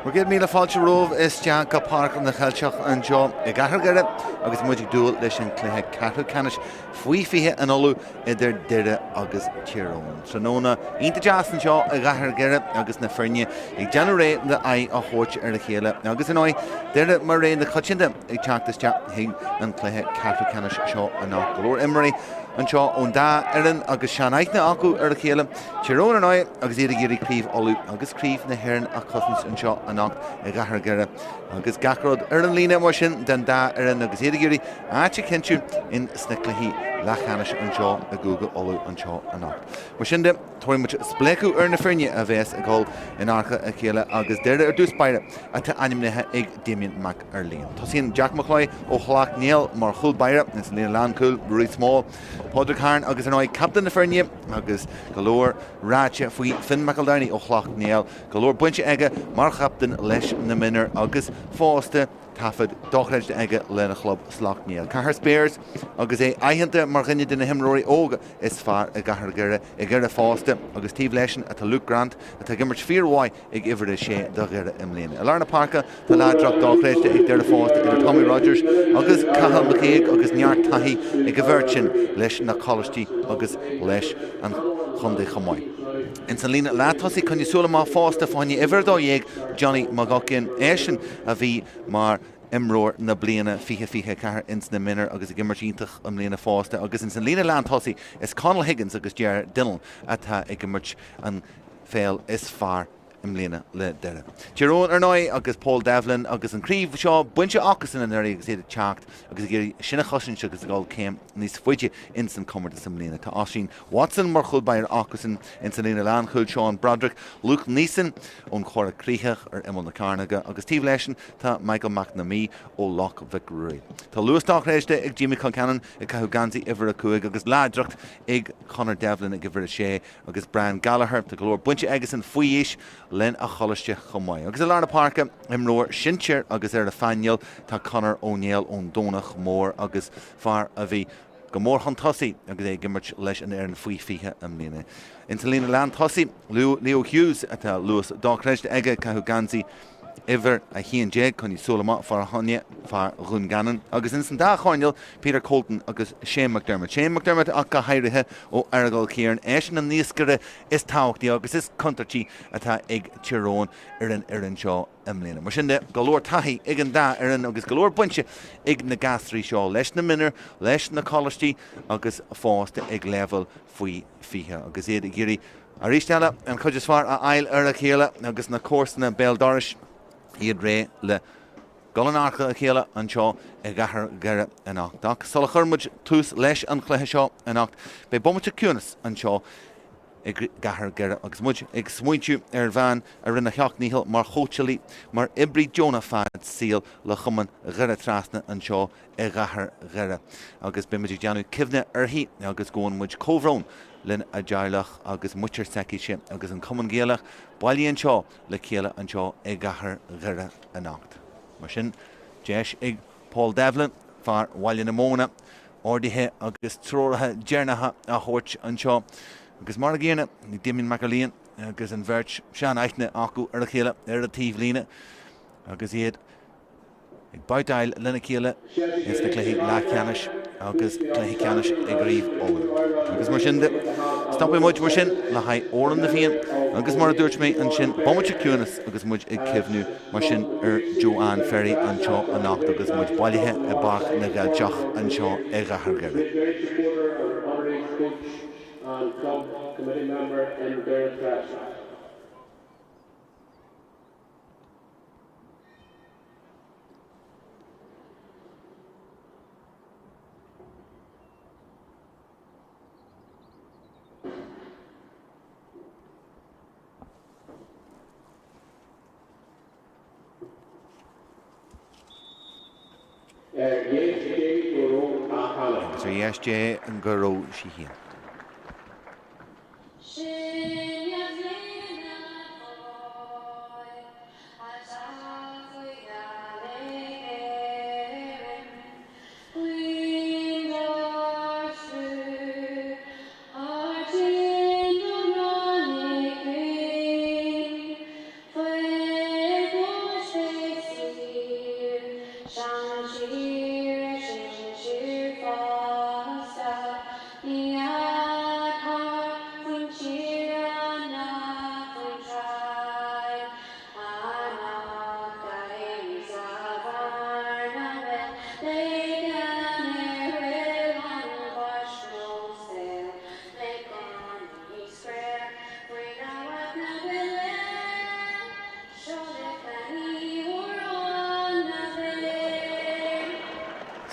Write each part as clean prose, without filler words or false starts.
Bhur gcéad míle fáilte romhaibh isteach go Páirc na Ceilteach anseo i gCathair Dhoire agus muid ag dúil leis an cluiche ceathrú ceannais faoi 20 in Uladh idir Doire agus Tír Eoghain. Tráthnóna iontach deas anseo i gCathair Dhoire agus na foirne ag déanamh réidh le aghaidh a thabhairt ar a chéile agus ar ndóigh Doire mar rogha na coitianta ag teacht isteach chuig an cluiche ceathrú ceannais seo anocht. Go leor imreoirí anseo ón dá fhoireann agus sean-aithne acu ar a chéile. Tír Eoghain ar ndóigh agus iad ag iarraidh Craobh Uladh agus Craobh na hÉireann a chosaint anseo anocht i gCathair Dhoire agus gach rud ar an líne mar sin den dá fhoireann agus iad ag iarraidh áit a chinntiú in sna cluichí leathcheannais anseo i gCúige Uladh anseo anocht. Mar sin de, tabharfaidh muid spléachadh ar na foirne a bheas ag dul in adharca a chéile agus Doire ar dtús báire atá ainmnithe ag Damien Mac Erlaine. Tosaíonn Jack McCloy ó Shleacht Néill mar chúl báire ins an líne lánchúil, Ruairí Small, Pádraig Hearne agus ar ndóigh captaen na foirne agus go leor ráite faoi Finn McEldowney ó Shleacht Néill, go leor bainte aige mar chaptaen leis na mionúir agus fosta taifead dochreidte aige lena chlub Sleacht Néill. Cathal Speers agus é aitheanta mar dhuine de na himreoirí óga is fearr i gcathair Dhoire, ag Doire fosta agus taobh leisean atá Luke Grant atá ag imirt fíormhaith ag uimhir a sé do Dhoire i mbliana. I lár na páirce tá láidreacht dochreidte ag Doire fosta idir Tommy Rogers agus Cathal McCague agus neart taithí ag an bheirt sin leis na coláistí agus leis an chontae chomh maith. Ins an líne leath-tosaigh coinnigh súil amach fosta fá choinne uimhir 12 Johnny McGuckian, eisean a bhí mar imreoir na bliana 2024 ins na mionúir agus ag imirt iontach i mbliana fosta agus ins an líne lántosaigh is Conall Higgins agus Ger Donnell atá ag imirt an pheil is fearr i mbliana le Doire. Tír Eoghain ar ndóigh agus Paul Devlin agus an craobh seo bainte acusan anuraidh agus iad ag teacht agus ag iarraidh sin a chosaint agus ag dul céim níos faide ins an comórtas i mbliana. Tá Oisín Watson mar chúl báire acusan ins an líne lánchúil, Sean Broderick, Luke Neeson ón Chora Crícheach ar imeall na cearnóige agus taobh leisean tá Michael McNamee ó Loch Mhic Ruairí. Tá luas dochreidte ag Jamie Concannon ag caitheamh geansaí uimhir 5 agus láidreacht ag Conor Devlin ag uimhir 6 agus Brian Gallagher, tá go leor bainte aigesan faoi aois lena choláiste chomh maith. Agus i lár na páirce, imreoir sinsir agus ar a phainéal tá Conor Ó Néill ón Domhnach Mór agus fear a bhí go mór chun tosaigh agus é ag imirt leis an fhoireann faoi 20 i mbliana. Ins an líne lántosaigh, Leo Hughes atá luas dochreidte aige, ag caitheamh geansaí uimhir 11, coinnigh súil amach fá choinne fear Dhún Geanainn. Agus ins an dá choirnéal, Peter Colton agus Shane McDermott. Shane McDermott ach go háirithe ó Aireagal Chiaráin, eisean an iascaire is tábhachtaí agus is contúirtí atá ag Tír Eoghain ar an fhoireann seo i mbliana. Mar sin de, go leor taithí ag an dá fhoireann agus go leor bainte ag na gasraí seo leis na mionúir, leis na coláistí agus fosta ag leibhéal faoi 20 agus iad ag iarraidh arís eile an chuid is fearr a fháil ar a chéile agus na comharsana béal dorais iad réidh le dul in adharca a chéile anseo i gcathair Dhoire anocht. Ach sula chuireann muid tús leis an chluiche seo anocht, beidh bomaite ciúinis anseo i gcathair Dhoire agus muid ag smaointiú ar bhean a rinne a sheacht ndícheall mar chóitseálaí, mar oibrí deonach fad saoil le Cumann Dhoire Trasna anseo i gcathair Dhoire agus beidh muid ag déanamh cuimhne uirthi agus gabhann muid comhbhrón lena teaghlach agus muintir s'aicise agus an Cumann Gaelach bailithe anseo le chéile anseo i gcathair Dhoire anocht. Mar sin, deis ag Paul Devlin, fear Bhaile na Móna, orduithe agus treoracha deireanacha a thabhairt anseo agus mar an gcéanna ag Damien McErlean agus an bheirt sean-aithne acu ar a chéile ar an taobhlíne agus iad ag babhtáil lena chéile ins na cluichí leathcheannais agus cluiche ceannais i gCraobh Uladh. Agus mar sin de, stopfaidh muid mar sin le haghaidh Amhrán na bhFiann agus mar a dúirt mé ansin, bomaite ciúinis agus muid ag cuimhniú mar sin ar Joanne Ferry anseo anocht agus muid bailithe i bPáirc na gCeilteach anseo i gCathair Dhoire. Ar dheis Dé go raibh a hanam. Agus ar dheis Dé go raibh sí féin.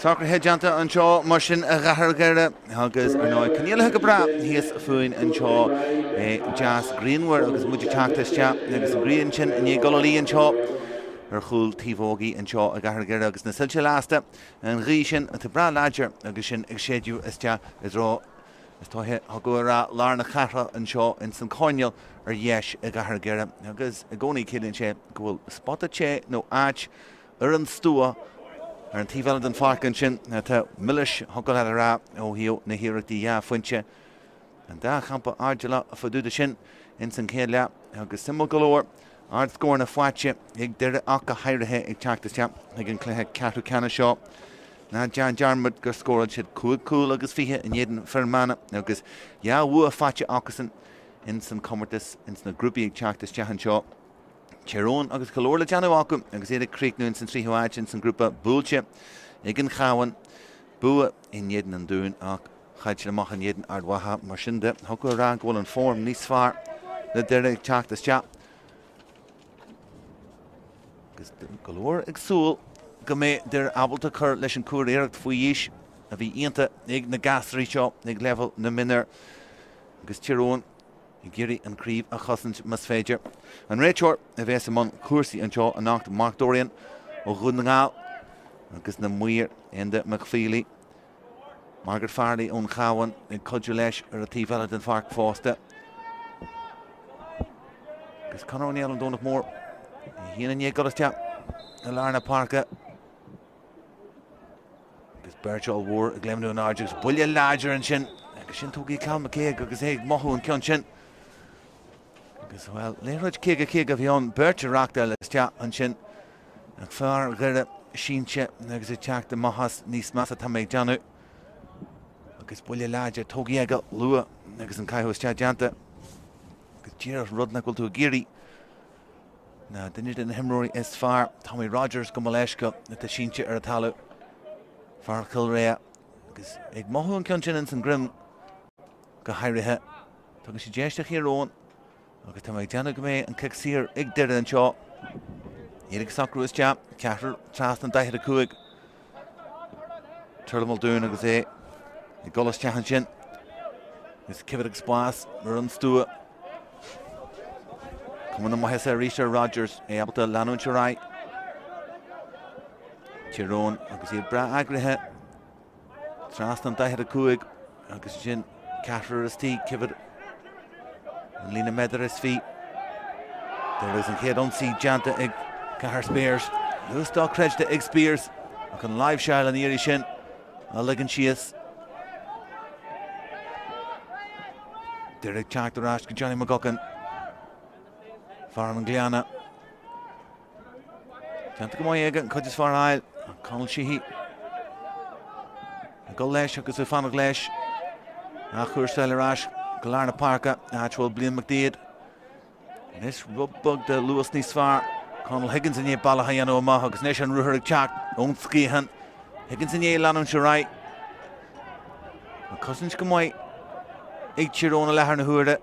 Socruithe déanta anseo mar sin i gcathair Dhoire agus ar ndóigh coinníollacha go breá thíos fúinn anseo. É deas grianmhar agus muid ag teacht isteach agus an ghrian sin i ndiaidh dul a luí anseo ar chúl Tí Bhógie anseo i gcathair Dhoire agus na soilse lasta, an ghaoth sin atá breá láidir agus sin ag séideadh isteach i dtreo is dóiche thiocfadh a rá lár na cathrach anseo ins an choirnéal ar dheis i gcathair Dhoire agus i gcónaí ciallaíonn sé go bhfuil spota te nó áit ar an stua ar an taobh eile den pháirc ansin atá milis, thiocfadh leat a rá, ó thaobh na hiarrachtaí dhá phointe. An dá champa airdeallach fá dtaobh de sin ins an chéad leath agus suimiúil go leor, ardscóranna faighte ag Doire ach go háirithe ag teacht isteach ag an cluiche ceathrú ceannais seo. Ná déan dearmad gur scóráil siad cúig chúl agus 20 in éadan Fir Manach agus dhá bhua faighte acusan ins an chomórtas ins na grúpaí ag teacht isteach anseo. Tír Eoghain agus go leor le déanamh acu agus iad ag críochnú ins an tríú háit ins an ngrúpa buailte ag an Chabhán. Bua in éadan an Dúin ach chaill siad amach in éadan Ard Mhacha. Mar sin de, thiocfadh a rá go bhfuil an form níos fearr le Doire ag teacht isteach agus go leor ag súil go mbeidh Doire ábalta cur leis an curiarracht faoi aois a bhí iontach ag na gasraí seo ag leibhéal na mionúr agus Tír Eoghain ag iarraidh an chraobh a chosaint más féidir. An réiteoir a bheas i mbun cúrsaí anseo anocht, Mark Dorian ó Dhún na nGall agus na maoir Enda McFeely, Margaret Farrelly ón Chabhán ag cuidiú leis ar an taobh eile den pháirc fosta. Agus Conor O'Neill ón Domhnach Mór, é féin i ndiaidh dul isteach i lár na páirce. Agus beirt ollmhór ag léimniú in airde agus buille láidir ansin agus sin tógtha ag Cathal McCague agus é ag mothú an ceann sin. Agus bhuel, liathróid 50 50 a bhí ann, beirt ag reachtáil isteach ansin ach fear Dhoire sínte agus ag teacht amach as níos measa tá mé ag déanamh. Agus buille láidir tógtha aige luath agus an caitheamh isteach déanta. Agus díreach rud nach bhfuil tú ag iarraidh. Ná duine de na himreoirí is fearr, Tommy Rogers, gabh mo leithscéal, atá sínte ar an talamh, fear Chill Réa, agus ag mothú an ceann sin ins an droim go háirithe. Tugann sé deis do Thír Eoghain agus tá mé ag déanamh go mbeidh an cic saor ag Doire anseo. Iad ag socrú isteach, ceathrar trasna an 45. Turlough Muldoon agus é ag dul isteach ansin. Agus coimhéad agus spás ar an stua. Cuma na maitheasa arís ar Rogers, é ábalta leanúint ar aghaidh. Tír Eoghain agus iad breá eagraithe. Trasna an 45 agus ansin ceathrar istigh, coimhéad an líne méadar is fiche. There is an chéad ionsaí déanta ag Cathair Speers. Luas dochreidte ag Speers ach an láimhseáil an iarraidh sin á ligean síos. Doire ag teacht ar ais go Johnny McGuckin. Fear an Ghleanna. Déanta go maith aige an cuid is fearr a fháil. Conall Sheehy ag dul leis agus ag fanacht leis. Athchúrsáil ar ais go lár na páirce, áit a bhfuil Bliain McDaid. Anois rud beag de luas níos fearr. Conall Higgins i ndiaidh bealach a dhéanamh amach agus anois an ruathar ag teacht ón sciathán. Higgins i ndiaidh leanúint ar aghaidh. An cosaint go maith ag Tír Eoghain i láthair na huaire.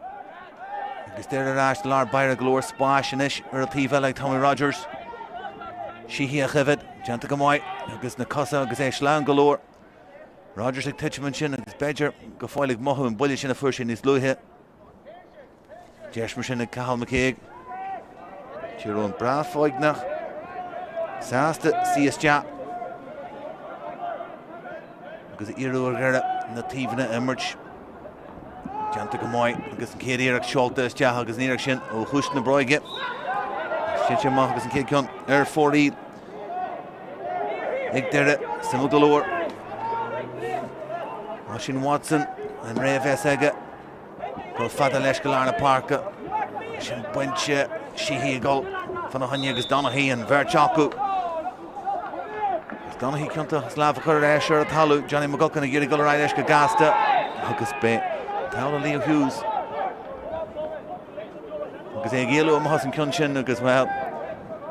Agus Doire ar ais lár báire go leor spáis anois ar an taobh eile ag Tommy Rogers. Sheehy á choimhéad, déanta go maith agus na cosa agus é sleamhain go leor. Rogers ag titim ansin agus b'fhéidir go fóill ag mothú an buille sin a fuair sé níos luaithe. Deis mar sin ag Cathal McCague. Tír Eoghain breá foighneach. Sásta suí isteach. Agus iarraidh ar Dhoire na taobhanna a imirt. Déanta go maith agus an chéad iarracht seolta isteach agus an iarracht sin ó chúis na bróige. Séidte amach agus an chéad ceann ar fóraoil ag Doire. Suimiúil go leor. Oisín Watson an ré a bheas aige. Dul fada leis go lár na páirce. Sin bainte Sheehy ag dul fána choinne agus Donaghy an bheirt acu. Agus Donaghy ciontach as lámh a chur ar ais ar an talamh. Johnny McGuckin ag iarraidh dul ar aghaidh leis go gasta. Agus beidh an t-ádh le Leo Hughes. Agus é ag éalú amach as an gceann sin agus, bhuel,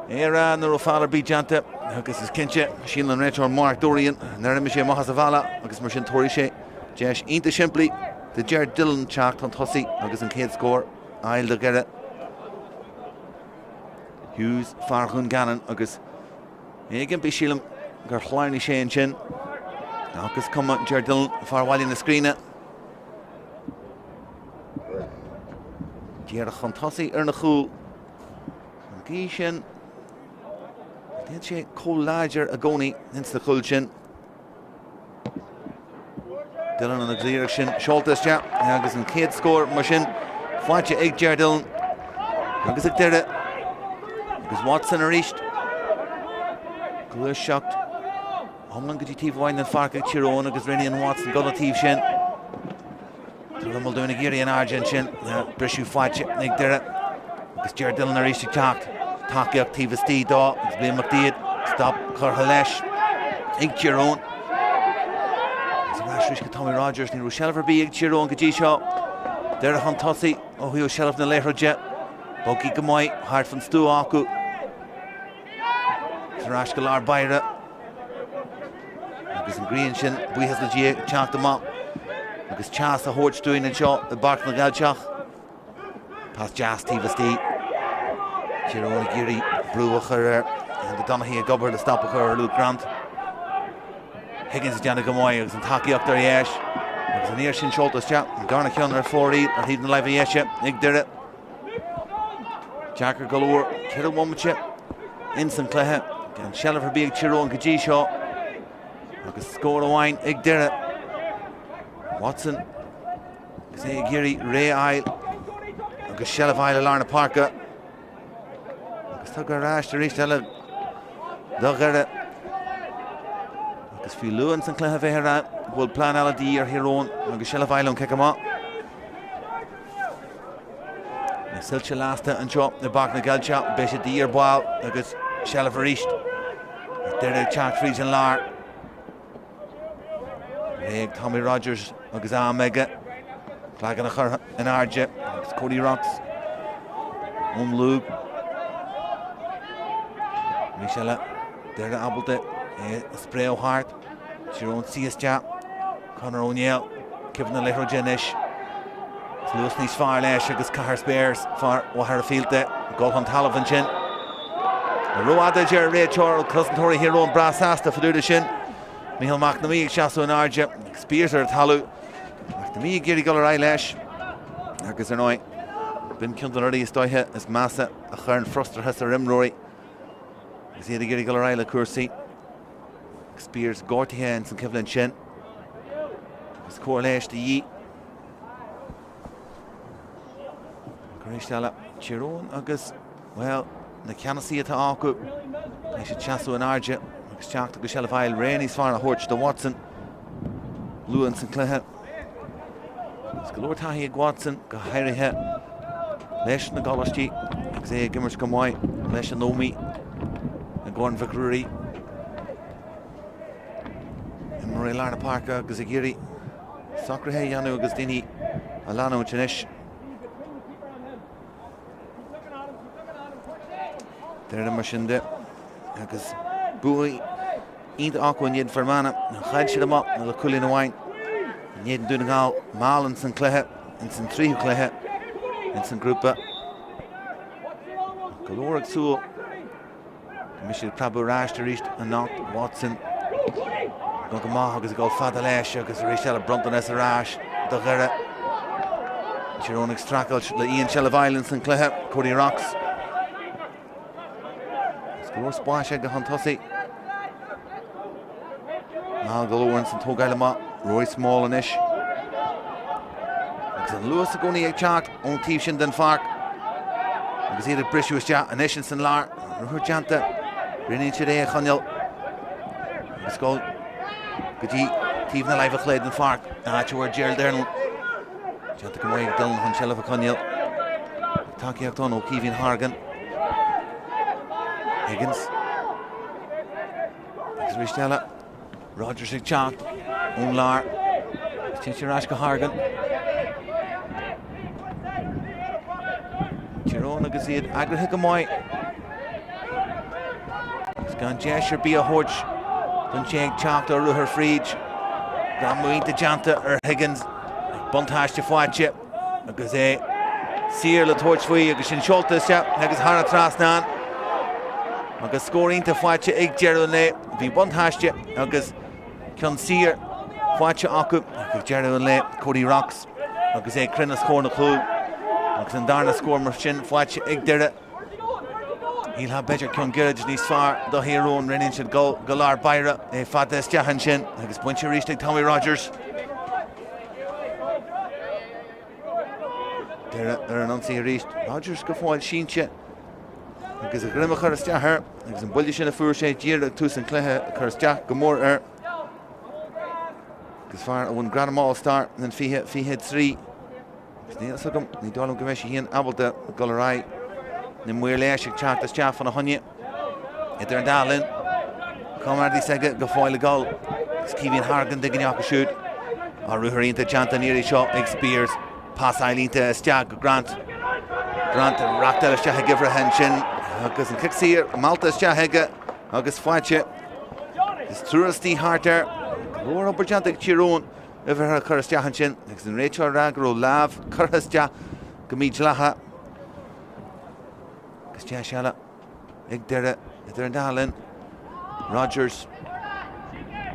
é a rá nach raibh feall ar bith déanta agus is cinnte, síleann an réiteoir Mark Dorian nár imigh sé amach as a bhealach agus mar sin tabharfaidh sé deis iontach simplí do Ger Dillon teacht chun tosaigh agus an chéad scór a fháil do Dhoire. Hughes, fear Dhún Geanainn agus é ag impí sílim gur shleamhnaigh sé ansin. Ach is cuma, Ger Dillon, fear Bhaile na Scríne. Díreach chun tosaigh ar na chúil. An ghaoth sin, níl sé chomh láidir i gcónaí ins na cúil sin. Dillon an iarracht sin seolta isteach agus an chéad scór mar sin faighte ag Ger Dillon agus ag Doire agus Watson arís. Gluaiseacht iomlán go dtí taobh amháin den pháirc ag Tír Eoghain agus roghnaíonn Watson dul an taobh sin. Tá Muldoon ag iarraidh in airde ansin, briseadh faighte ag Doire agus Ger Dillon arís ag teacht. Tacaíocht taobh istigh dó agus Liam McDaid stop curtha leis ag Tír Eoghain. Agus ar ais arís go Tommy Rogers, ní raibh seilbh ar bith ag Tír Eoghain go dtí seo. Doire chun tosaigh ó thaobh seilbh na liathróide. Bogtha go maith thart fan stua acu. Agus ar ais go lár báire. Agus an ghrian sin, buíochas le Dia, ag teacht amach agus teas a thabhairt dúinn anseo i bPáirc na gCeilteach. Pas deas taobh istigh. Tír Eoghain ag iarraidh brú a chur ar Enda Donaghy ag obair le stop a chur ar Luke Grant. Higgins ag déanamh go maith agus an tacaíocht ar dheis. Agus an iarracht sin seolta isteach, an darna ceann ar fóraoil ar thaobh na láimhe dheise ag Doire. Deacair go leor, 4 bhomaite ins an cluiche, gan seilbh ar bith ag Tír Eoghain go dtí seo agus scór amháin ag Doire. Watson agus é ag iarraidh ré a fháil agus seilbh a fháil i lár na páirce agus tugtha ar ais arís eile do Dhoire. Agus fiú luath ins an cluiche bheifeá ag rá go bhfuil plean eile de dhíth ar Thír Eoghain agus seilbh a fháil ón cic amach. Na soilse lasta anseo i bPáirc na gCeilteach, beidh sé de dhíth ar ball agus seilbh arís. Doire ag teacht fríd an lár. Réidh Tommy Rogers agus am aige. Cloigeann a chur in airde agus Cody Rocks ón lúb. Arís eile, Doire ábalta é a spréadh thart. Tír Eoghain suí isteach. Conor O'Neill, cuimhin na liathróide anois. Is luas níos fearr leis agus Cathal Speers, fear Mhachaire Fíolta, ag dul chun talaimh ansin. Rófhada a deir an réiteoir, cosantóirí Thír Eoghain breá sásta fá dtaobh de sin. Micheál McNamee ag seasamh in airde, Speers ar an talamh. McNamee ag iarraidh dul ar aghaidh leis. Agus ar ndóigh, b'in ceann de na rudaí is dóiche is measa a chuireann frustrachas ar imreoirí agus iad ag iarraidh dul ar aghaidh le cúrsaí. Speers gortaithe ins an choimhlint sin. Agus cóir leighis de dhíth. Arís eile, Tír Eoghain agus, bhuel, na ceannasaí atá acu, beidh siad seasamh in airde agus teacht agus seilbh a fháil ré níos fearr a thabhairt do Watson luath ins an cluiche. Agus go leor taithí ag Watson, go háirithe leis na gcoláistí agus é ag imirt go maith leis an Ómaigh i gCorn Mhic Ruairí. Imreoir lár na páirce agus ag iarraidh socruithe a dhéanamh agus daoine a leanúint anois. Doire mar sin de agus bua iontach acu in éadan Fear Manach. Chaill siad amach le cúilín amháin in éadan Dún na nGall mall ins an cluiche, ins an tríú cluiche ins an grúpa. Go leor ag súil go mbeidh siad ag preabadh ar ais arís anocht. Watson ag dul go maith agus ag dul fada leis agus arís eile bronntanas ar ais do Dhoire. Tír Eoghain ag streachailt le aon seilbh a fháil ins an cluiche. Cody Rocks. Is go leor spáis aige chun tosaigh. Mall go leor ins an tógáil amach. Rory Small anois. Agus an luas i gcónaí ag teacht ón taobh sin den pháirc. Agus iad ag briseadh isteach anois ins an lár. Ruathar déanta. Roghnaíonn siad é a choinneáil. Agus dul go dtí taobh na láimhe chlé den pháirc. Áit a bhfuil Gerald Dillon. Déanta go maith ag Dillon chun seilbh a choinneáil. Tacaíocht ann ó Caoimhín Hargan. Higgins. Agus arís eile, Rogers ag teacht ón lár. Téann sé ar ais go Hargan. Tír Eoghain agus iad eagraithe go maith. Agus gan deis ar bith a thabhairt don té ag teacht á ruathar fríd. Greamú iontach déanta ar Higgins. Buntáiste faighte agus é saor le tabhairt faoi agus sin seolta isteach agus thar an trasnán. Agus scór iontach faighte ag deireadh an lae. Bhí buntáiste agus ceann saor. faighte acu ach ag deireadh an lae, Cody Rocks agus é cruinn os comhair na gcúl agus an darna scór mar sin faighte ag Doire. Shílfeá b'fhéidir ceann gairid níos fearr do Thír Eoghain, roghnaíonn siad dul go lár báire, é fada isteach ansin agus bainte arís ag Tommy Rogers. Doire ar an ionsaí arís, Rogers go fóill sínte agus a dhroim a chur isteach air agus an buille sin a fuair sé díreach ag tús an chluiche ag cur isteach go mór air. Agus fear a bhain gradam All Star in 2023. Agus níl fhios agam, ní dóigh liom go mbeidh sé féin ábalta dul ar aghaidh. Na maoir leighis ag teacht isteach fána choinne. Idir an dá linn, comrádaí s'aige go fóill ag dul. Agus Caoimhín Harrigan duine acu siúd. Á ruathar iontach déanta an iarraidh seo ag Speers. Pasáil iontach isteach go Grant. Grant ag reachtáil isteach ag uimhreacha ansin agus an cic saor meallta isteach aige agus faighte. Is triúr istigh thart air. Go leor obair déanta ag Tír Eoghain uimhreacha a chur isteach ansin agus an réiteoir ag rá go raibh lámh curtha isteach go mídhleathach. Agus deis eile ag Doire idir an dá linn. Rogers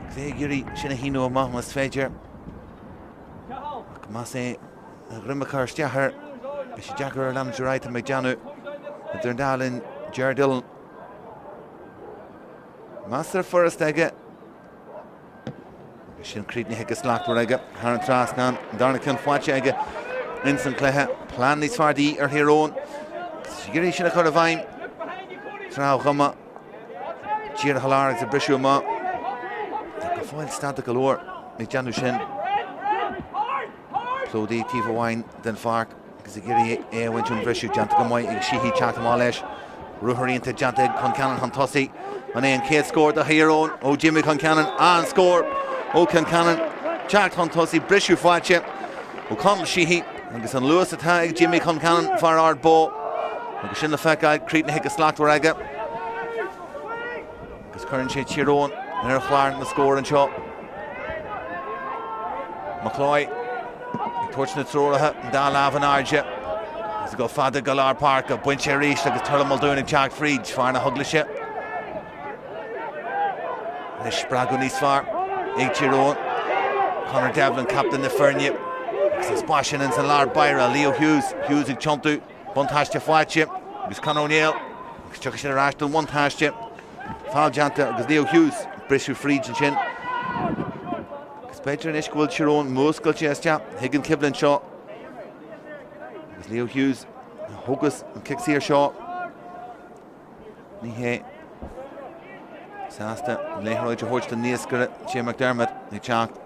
agus é ag iarraidh sin a shíneadh amach más féidir. Ach más é a dhroim a chur isteach air, beidh sé deacair air leanúint ar aghaidh, tá mé ag déanamh. Idir an dá linn, Ger Dillon. Measartha furasta aige. Agus sin críochnaithe go slachtmhar aige thar an trasnán. An darna ceann faighte aige ins an cluiche. Plean níos fearr de dhíth ar Thír Eoghain. Agus ag iarraidh sin a chur i bhfeidhm. Trá Dhuma. Díreach i lár agus ag briseadh amach. Tá go fóill stadach go leor ag déanamh sin. Plódaithe taobh amháin den pháirc agus ag iarraidh é a bhaint ón bhriseadh. Déanta go maith ag Sheehy teacht amach leis. Ruathar iontach déanta ag Concannon chun tosaigh. An é an chéad scór do Thír Eoghain ó Jimmy Concannon? An-scór ó Concannon. Teacht chun tosaigh, briseadh faighte ó Conal Sheehy agus an luas atá ag Jimmy Concannon, fear Ard Bó. Agus sin le feiceáil, críochnaithe go slachtmhar aige. Agus cuireann sé Tír Eoghain ar chlár na scór anseo. McCloy ag tabhairt na treoracha, an dá lámh in airde. Agus ag dul fada go lár páirce, bainte arís agus Turlough Muldoon ag teacht fríd, fear na hEaglaise. Anois spreagadh níos fearr ag Tír Eoghain. Conor Devlin, captaen na foirne. Agus an spás sin ins an lár báire, Leo Hughes. Hughes ag tiontú. Buntáiste faighte agus Conor O'Neill agus tiocfaidh siad ar ais don bhuntáiste. Feall déanta agus Leo Hughes briseadh fríd ansin. Agus b'fhéidir anois go bhfuil Tír Eoghain múscailte isteach chuig an choimhlint seo. Agus Leo Hughes a thógas an cic saor seo. Ní hé sásta an liathróid a thabhairt don naoscaire Shane McDermott ag teacht.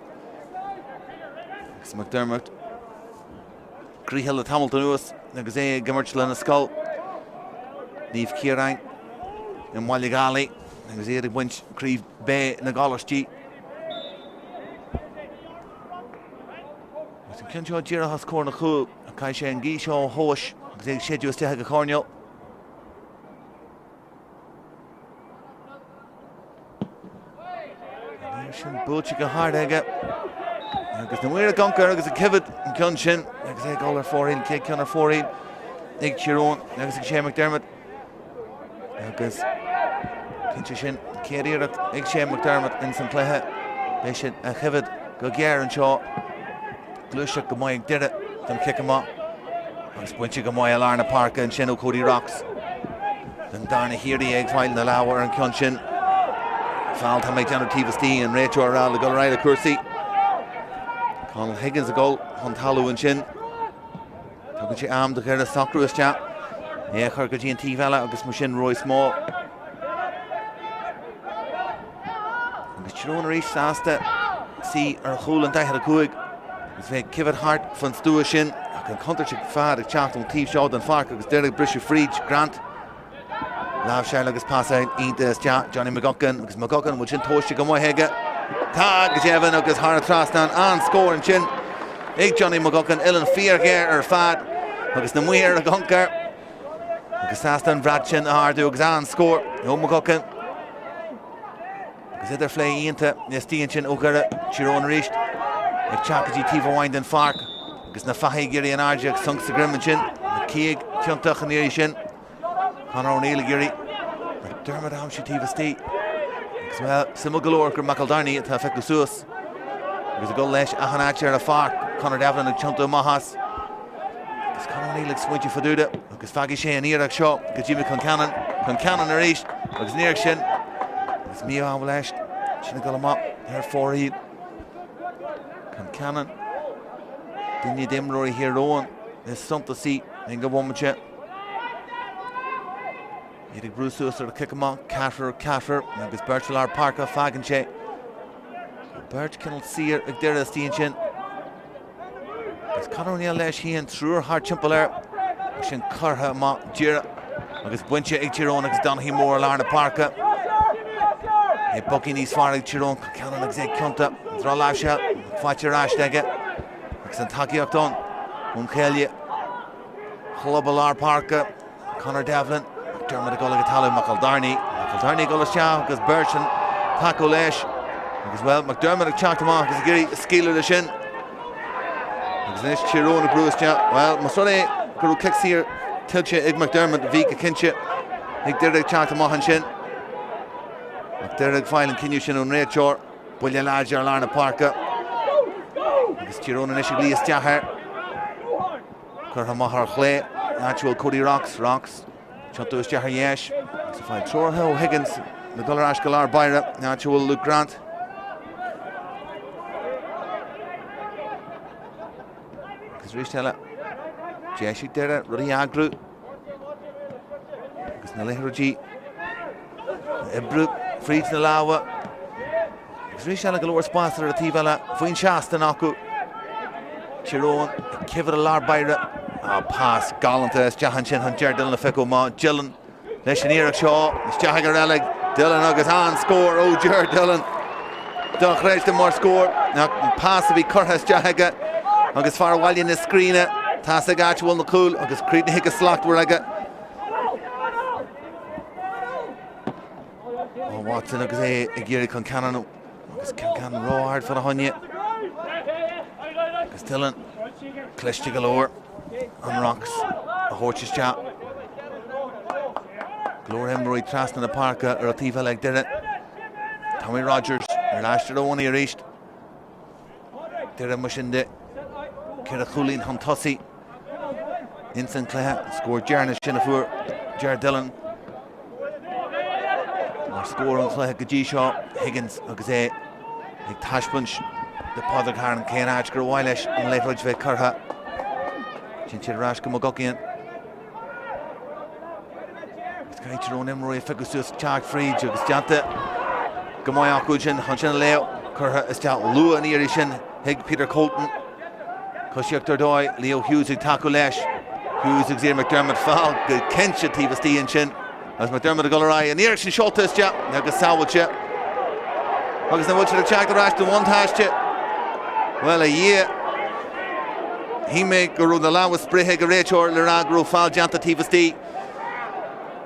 Agus McDermott Gnoitheach le tamalt anuas agus é ag imirt lena scoil, Naomh Ciaráin i mBaile Dhálaigh agus iad ag baint Craobh B na gColáistí. Agus an ceann seo díreach os comhair na chúl, caithfidh sé an ghaoth seo a thomhas agus é ag séideadh isteach ag an choirnéal. Sin buailte go hard aige. Agus na maoir ag amharc air agus ag coimhéad an ceann sin agus é ag dul ar fóraoil, chéad ceann ar fóraoil ag Tír Eoghain agus ag Shane McDermott. Agus cinnte sin chéad iarracht ag Shane McDermott ins an cluiche. Beidh sé á choimhéad go géar anseo. Gluaiseacht go maith ag Doire don chic amach agus bainte go maith i lár na páirce ansin ó Cody Rocks. Den darna hiarraidh ag fáil na lámha ar an ceann sin. Feall tá mé ag déanamh taobh istigh an réiteoir ag rá le dul ar aghaidh le cúrsaí. Conal Higgins ag dul chun talún ansin. Tugann sé am do Dhoire socrú isteach. É a chur go dtí an taobh eile agus mar sin Roy Small. Agus Tír Eoghain arís sásta suí ar chúl an 45 agus bheith ag coimhéad thart fan stua sin ach an chontúirt ar fad ag teacht ón taobh seo den pháirc agus Doire ag briseadh fríd Grant. Láimhseáil agus pasáil iontach isteach Johnny McGuckin agus McGuckin bhfuil sin tomhaiste go maith aige. Tá go deimhin agus thar an trasnán an-scór ansin ag Johnny McGuckin, uillinn fíorghéar ar fad agus na maoir ag amharc air agus sásta an bhrat sin a ardú agus an-scór ó McGuckin. Agus idirphlé iontach istigh ansin ó Dhoire, Tír Eoghain arís ag teacht go dtí taobh amháin den pháirc agus na fathaigh ag éirí in airde agus sonc sa droim ansin. McKeague ciontach an iarraidh sin. Conor O'Neill ag iarraidh McDermott a aimsiú taobh istigh. Agus bhuel, suimiúil go leor gur McEldowney atá ag piocadh suas. Agus ag dul leis achan áit ar an pháirc, Conor Devlin ag tiontú amach as. Agus Conor O'Neill ag smaointiú fá dtaobh de agus fágfaidh sé an iarracht seo go Jimmy Concannon. Concannon arís agus an iarracht sin agus mí-ádh leis sin ag dul amach ar fóraoil. Concannon, duine d'imreoirí Thír Eoghain is suntasaí ag an bhomaite. Iad ag brú suas ar an cic amach, ceathrar, ceathrar, agus beirt i lár páirce, fágann sé beirt cineál saor ag Doire istigh ansin. Agus Conor O'Neill leis féin, triúr thart timpeall air, agus sin curtha amach díreach agus bainte ag Tír Eoghain agus Donaghy Moore i lár na páirce. É bogtha níos fearr ag Tír Eoghain, Concannon agus é cionta, drochláimhseáil, faighte ar ais aige agus an tacaíocht ann ón chéile chlub i lár páirce. Conor Devlin, McDermott ag dul ag an talamh, McEldarney, McEldarney ag dul isteach agus beirt ag tacú leis. Agus bhuel, McDermott ag teacht amach agus ag iarraidh scaoileadh leis sin. Agus anois Tír Eoghain ag brú isteach. Bhuel, más rud é go raibh cic saor tuillte ag McDermott, bhí go cinnte ag Doire ag teacht amach ansin. Ach Doire ag fáil an cinneadh sin ón réiteoir. Buille láidir ar lár na páirce. Agus Tír Eoghain anois ag luí isteach air. Curtha amach ar chlé, áit a bhfuil Cody Rocks, Rocks, tiontú isteach ar dheis, agus ag fáil treoraithe ó Higgins le dul ar ais go lár báire, áit a bhfuil Luke Grant. Agus arís eile, deis ag Doire rudaí a eagrú agus na liathróidí a oibriú fríd na lámha. Agus arís eile go leor spás ar an taobh eile faoin seastán acu. Tír Eoghain ag coimhéad i lár báire. Ah, pas galánta isteach ansin chun Ger Dillon a phiocadh amach. Dillon leis an iarracht seo isteach ag an reilig. Dillon agus an-scór ó Ger Dillon. Dochreidte mar scór. An pas a bhí curtha isteach aige agus fear Bhaile na Scríne. Tá's aige áit a bhfuil na cúil agus críochnaithe go slachtmhar aige. Ó Watson agus é ag iarraidh Concannon agus Concannon ró-ard fána choinne. Agus Dillon cliste go leor an Rocks a thabhairt isteach. Go leor imreoirí trasna na páirce ar an taobh eile ag Doire. Tommy Rogers ar ais ar a bhonnaí arís. Doire mar sin de, 4 chúilín chun tosaigh ins an cluiche. An scór deireanach sin a fuair Ger Dillon mar scór an chluiche go dtí seo. Higgins agus é ag taispeáint do Padraig Harnan cén áit gur mhaith leis an liathróid bheith curtha. Sin siad ar ais go McGuckian. Agus caithfidh Tír Eoghain imreoirí a phiocadh suas teacht fríd agus déanta go maith acu sin chun sin a léamh. Curtha isteach luath an iarraidh sin chuig Peter Colton. Coisíocht ar dóigh, Leo Hughes ag tacú leis. Hughes agus Ian McDermott foul go cinnte taobh istigh ansin. Agus McDermott ag dul ar aghaidh. An iarracht sin seolta isteach agus sábháilte. Agus an bhfuil siad ag teacht ar ais don bhuntáiste? Bhuel, a Dhia, shíl mé go raibh na lámha spréithe ag an réiteoir le rá go raibh foul déanta taobh istigh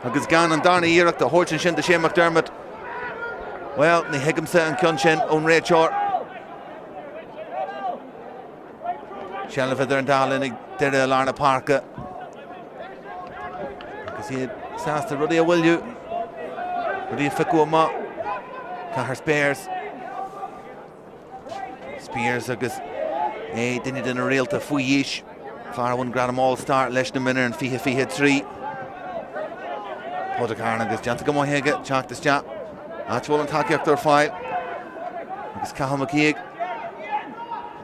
agus gan an darna iarracht a thabhairt ansin do Shane McDermott. Bhuel, ní thuigimse an ceann sin ón réiteoir. Seilbh idir an dá linn ag Doire i lár na páirce. Agus iad sásta rudaí a mhoilliú, rudaí a phiocadh amach. Cathal Speers. Speers agus é duine de na réalta faoi aois. Fear a bhain gradam All Star leis na mionúir in 2023. Pádraig Harnan agus déanta go maith aige teacht isteach. Áit a bhfuil an tacaíocht ar fáil. Agus Cathal McKeag.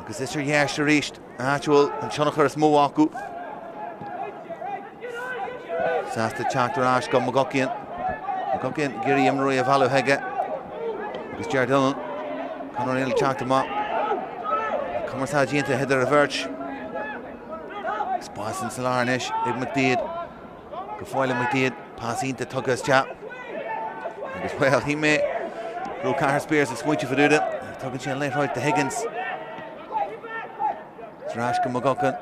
Agus is ar dheis arís áit a bhfuil an tionchar is mó acu. Sásta teacht ar ais go McGuckian. McGuckian ag iarraidh imreoirí a mhealladh chuige. Agus Ger Dillon, Conor O'Neill ag teacht amach. Cumarsáid iontach idir an bheirt. Spás in sa lár anois ag McDaid. Go fóill ag McDaid, pas iontach tugtha isteach. Agus bhuel, shíl mé go raibh Cathal Speers ag smaointiú fá dtaobh de. Tugann sé an liathróid do Higgins. Ar ais go McGuckin.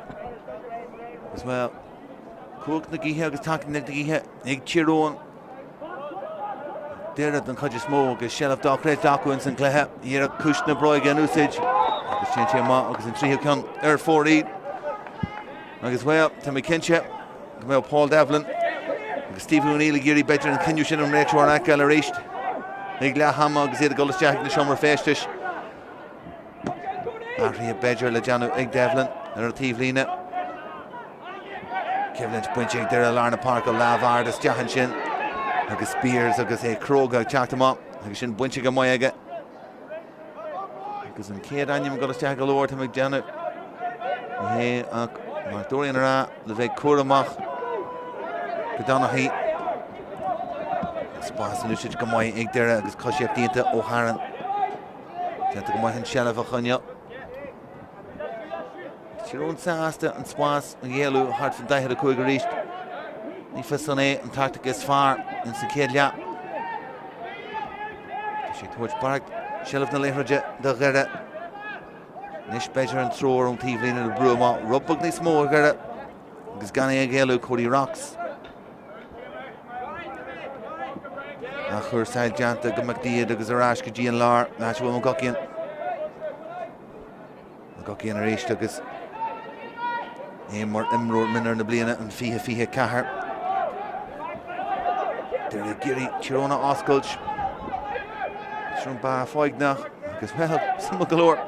Agus bhuel, cumhacht na gaoithe agus tacaíocht na gaoithe ag Tír Eoghain. Doire den chuid is mó agus seilbh dochreidte acu ins an gcluiche. Iarracht cúis na bróige in úsáid agus téann sé amach agus an tríú ceann ar fóraoil. Agus bhuel, tá mé cinnte go mbeadh Paul Devlin agus Stephen O'Neill ag iarraidh b'fhéidir an cinneadh sin an réiteoir a fheiceáil arís ag leath ama agus iad ag dul isteach ag na seomra feistis. Athruithe b'fhéidir le déanamh ag Devlin ar an taobhlíne. Coimhlint bainte ag Doire lár na páirce lámh ard isteach ansin agus Speers agus é cróga ag teacht amach agus sin bainte go maith aige. Agus an chéad ainm ag dul isteach go leor tá mé ag déanamh ní hé ach Mark Dorian a rá le bheith cúramach go Donaghy. Spás in úsáid go maith ag Doire agus coisíocht iontach ó Harron. Déanta go maith an seilbh a choinneáil. Tír Eoghain sásta an spás a ghéilleadh thart fan 45 arís. Ní fios an é an tactic is fearr ins an chéad leath. Tá sé ag tabhairt barraíocht seilbh na liathróide do Dhoire. Anois b'fhéidir an treoir ón taobhlíne le brú amach rud beag níos mó ar Dhoire agus gan é a ghéilleadh Cody Rocks. Athchúrsáil déanta go McDaid agus ar ais go dtí an lár, áit a bhfuil McGuckian. McGuckian arís agus é mar imreoir mionúir na bliana in 2024. Doire ag iarraidh Tír Eoghain a oscailt. Tír Eoghain breá foighneach agus bhuel, suimiúil go leor.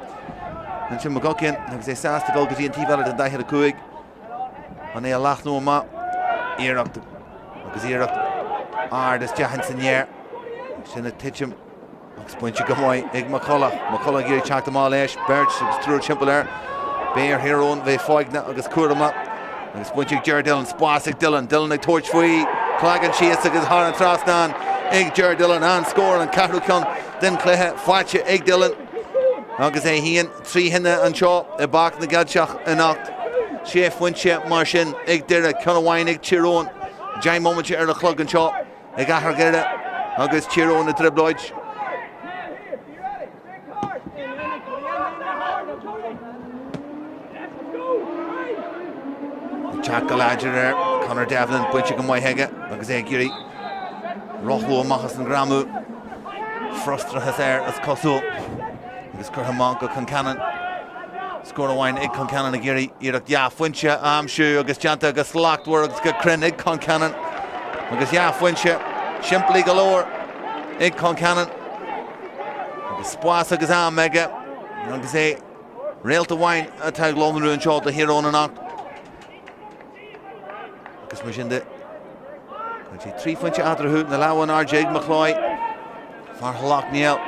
Ansin McGuckian agus é sásta dul go dtí an taobh eile den 45. An é a leathnú amach? Iarracht agus iarracht ard isteach ins an aer. Sin ag titim agus bainte go maith ag McCullough. McCullough ag iarraidh teacht amach leis, beirt agus triúr timpeall air. Beidh ar Thír Eoghain bheith foighneach agus cúramach. Agus bainte ag Ger Dillon, spás ag Dillon, Dillon ag tabhairt faoi, cloigeann síos agus thar an trasnán ag Ger Dillon. An scór, an ceathrú ceann den chluiche faighte ag Dillon agus é féin 3 thine anseo i bPáirc na gCeilteach anocht. Sé phointe mar sin ag Doire, ceann amháin ag Tír Eoghain. 10 mbomaite ar an chlog anseo i gCathair Dhoire agus Tír Eoghain i dtrioblóid. Ag teacht go láidir air, Conor Devlin bainte go maith aige agus é ag iarraidh rothlú amach as an ngreamú. Frustrachas air is cosúil. Agus curtha amach go Concannon. Scór amháin ag Concannon ag iarraidh iarracht dhá phointe a aimsiú agus déanta go slachtmhar agus go cruinn ag Concannon. Agus dhá phointe simplí go leor ag Concannon. Agus spás agus am aige agus é réalt amháin atá ag lonrú anseo do Thír Eoghain anocht. Agus mar sin de, cuireann sé 3 phointe eatarthu, na lámha in airde ag McCloy. Fear Shleacht Néill,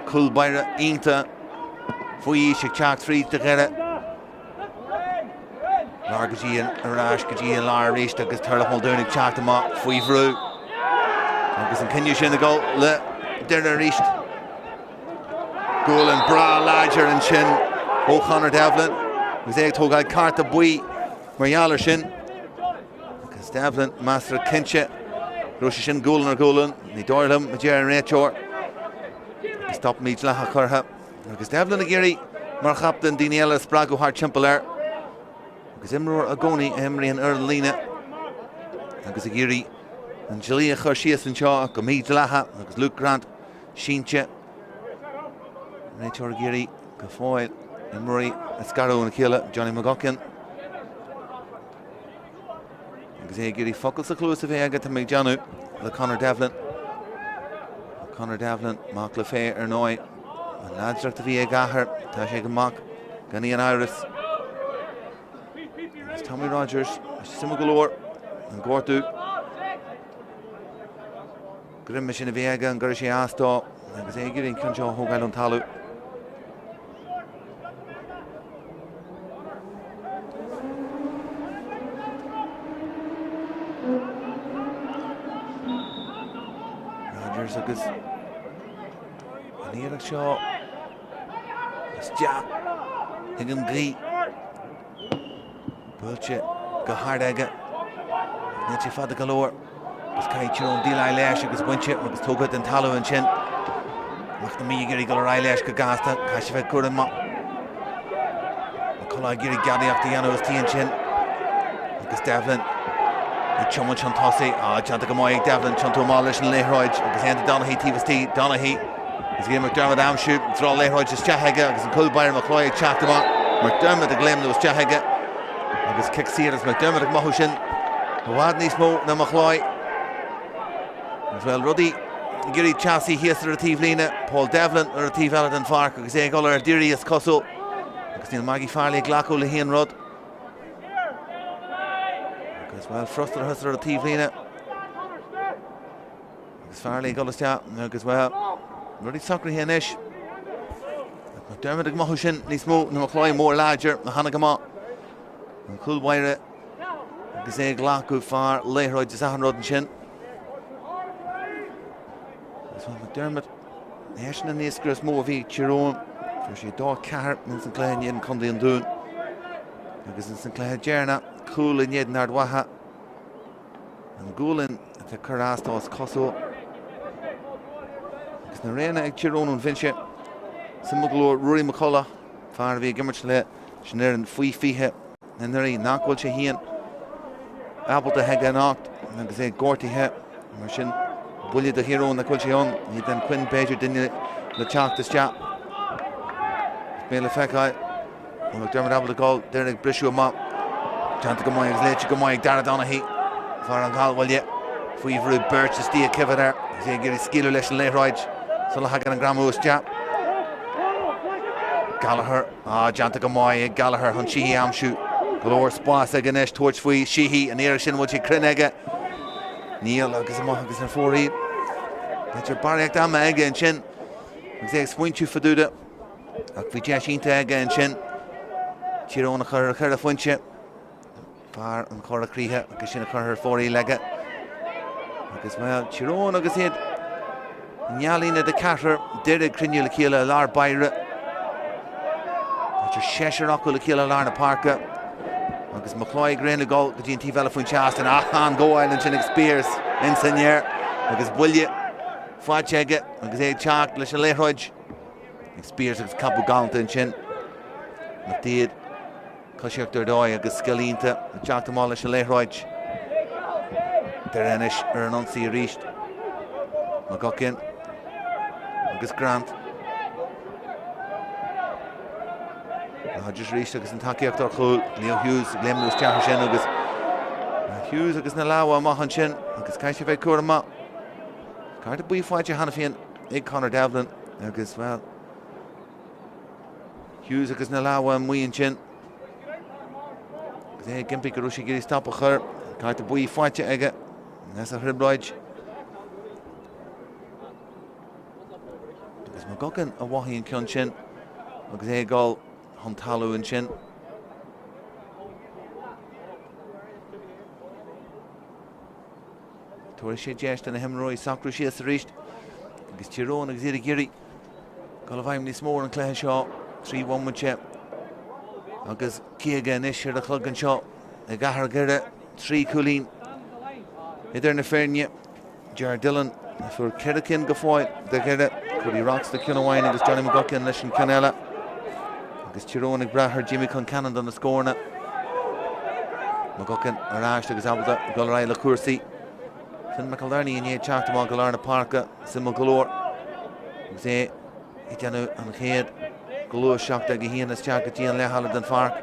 cúl báire iontach faoi aois ag teacht fríd do Dhoire. Lár go dtí an ar ais go dtí an lár arís agus Turlough Muldoon ag teacht amach faoi bhrú. Agus an cinneadh sin ag dul le Doire arís. Gualainn breá láidir ansin ó Chonor Devlin agus é ag tógáil cárta buí mar gheall ar sin. Agus Devlin measartha cinnte go raibh sé sin gualainn ar ghualainn. Ní dóigh liom, a deir an réiteoir. Agus stop mídhleathach curtha. Agus Devlin ag iarraidh mar chaptaen daoine eile a spreagadh thart timpeall air. Agus imreoir i gcónaí a imríonn ar an líne agus ag iarraidh an dlí a chur síos anseo ach go mídhleathach agus Luke Grant sínte. An réiteoir ag iarraidh go fóill imreoirí a scaradh óna chéile, Johnny McGuckian. Agus é ag iarraidh focal sa chluas a bheith aige, tá mé ag déanamh le Conor Devlin. Conor Devlin, mac le Fay ar ndóigh. An láidreacht a bhí ag athair, tá sé ag an mac, gan aon amhras. Agus Tommy Rogers, suimiúil go leor, an gortú. Droime sin a bhí aige, an gcuirfidh sé as dó agus é ag iarraidh an ceann seo a thógáil ón talamh. Rogers agus an iarracht seo isteach ag an ghaoth. Buailte go hard aige. Níl sé fada go leor. Agus caithfidh Tír Eoghain déileáil leis agus bainte agus tógtha den talamh ansin. Mac na Mí ag iarraidh dul ar aghaidh leis go gasta. Caithfidh sé bheith cúramach. McCullough ag iarraidh geadaíocht a dhéanamh istigh ansin. Agus Devlin ag tiomáint chun tosaigh. Á, déanta go maith ag Devlin. Tiontú amach leis an liathróid agus Enda Donaghy taobh istigh. Donaghy. Is é McDermott a aimsiú, drochliathróid isteach aige agus an cúl báire McCloy ag teacht amach. McDermott ag léimniú isteach aige agus cic saor agus McDermott ag mothú sin i bhfad níos mó ná McCloy. Agus bhuel, rudaí ag iarraidh teasaí thíos ar an taobhlíne, Paul Devlin ar an taobh eile den pháirc agus é ag dul ar d'iarraidh is cosúil. Agus níl Maggie Farley ag glacadh le haon rud. Agus bhuel, frustrachas ar an taobhlíne. Agus Farley ag dul isteach agus bhuel, rudaí socraithe anois. McDermott ag mothú sin níos mó ná McCloy mór láidir a tháinig amach. An cúl báire agus é ag glacadh fear liathróid is achan rud ansin. Agus bhuel, McDermott, eisean an iascaire is mó a bhí ag Tír Eoghain. Fuair sé 2-4 ins an cluiche in éadan Contae an Dúin. Agus ins an cluiche deireanach, cúl in éadan Ard Mhacha. An gualainn atá curtha as dó is cosúil. Agus na roghanna ag Tír Eoghain ón bhinse. Suimiúil go leor Ruairí McCullough, fear a bhí ag imirt leis an fhoireann faoi 20 anuraidh, nach bhfuil sé féin ábalta aige anocht agus é gortaithe. Mar sin, buille do Thír Eoghain nach bhfuil sé ann. Aidan Quinn b'fhéidir duine le teacht isteach. Beidh le feiceáil. Bhfuil McDermott ábalta dul Doire ag briseadh amach. Déanta go maith agus léite go maith ag Darragh Donaghy. Fear an Ghallbhaile faoi bhrú beirt istigh coimhéad air agus é ag iarraidh scaoileadh leis an liathróid sula thagann an greamú isteach. Gallagher, ah, déanta go maith ag Gallagher chun Sheehy a aimsiú. Go leor spás aige anois tabhairt faoi Sheehy. An iarraidh sin bhfuil sé cruinn aige. Níl agus amach agus ar fóraoil. B'fhéidir barraíocht ama aige ansin agus é ag smaointiú fá dtaobh de. Ach bhí deis iontach aige ansin Tír Eoghain a chur ar cheithre phointe. Fear an Chora Críche agus sin a chur ar fóraoil aige. Agus bhuel, Tír Eoghain agus iad i ngealíne de ceathrar Doire ag cruinniú le chéile i lár báire. B'fhéidir seisear acu le chéile i lár na páirce. Agus McCloy ag rith ag dul go dtí an taobh eile faoin trasnán ach an gabháil ansin ag Speers ins an aer agus buille faighte aige agus é ag teacht leis an liathróid. Ag Speers agus capadh galánta ansin. McDaid, coisíocht ar dóigh agus scil iontach ag teacht amach leis an liathróid. Doire anois ar an ionsaí arís. McGuckin agus Grant. Rodgers arís agus an tacaíocht ar chúl. Leo Hughes ag léimniú isteach ansin agus Hughes agus na lámha amach ansin agus caithfidh sé bheith cúramach. Cárta buí faighte cheana féin ag Conor Devlin agus, bhuel, Hughes agus na lámha amuigh ansin. Agus é ag impí go raibh sé ag iarraidh stop a chur. Cárta buí faighte aige. As a thrioblóid. Agus McGuckin a mhothaigh an ceann sin agus é ag dul chun talún ansin. Tabharfaidh sé deis do na himreoirí socrú síos arís agus Tír Eoghain agus iad ag iarraidh dul i bhfeidhm níos mó ar an chluiche seo 3 bhomaite agus 50 anois ar an chlog anseo i gcathair Dhoire, 3 chúilín idir na foirne. Ger Dillon a fuair ceithre cinn go fóill do Dhoire, Cody Rocks le ceann amháin agus Johnny McGuckin leis an ceann eile. Agus Tír Eoghain ag brath ar Jimmy Concannon do na scóranna. McGuckin ar ais agus ábalta dul ar aghaidh le cúrsaí. Finn McInerney i ndiaidh teacht amach go lár na páirce, suimiúil go leor agus é ag déanamh an chéad ghluaiseacht aige féin isteach go dtí an leath eile den pháirc.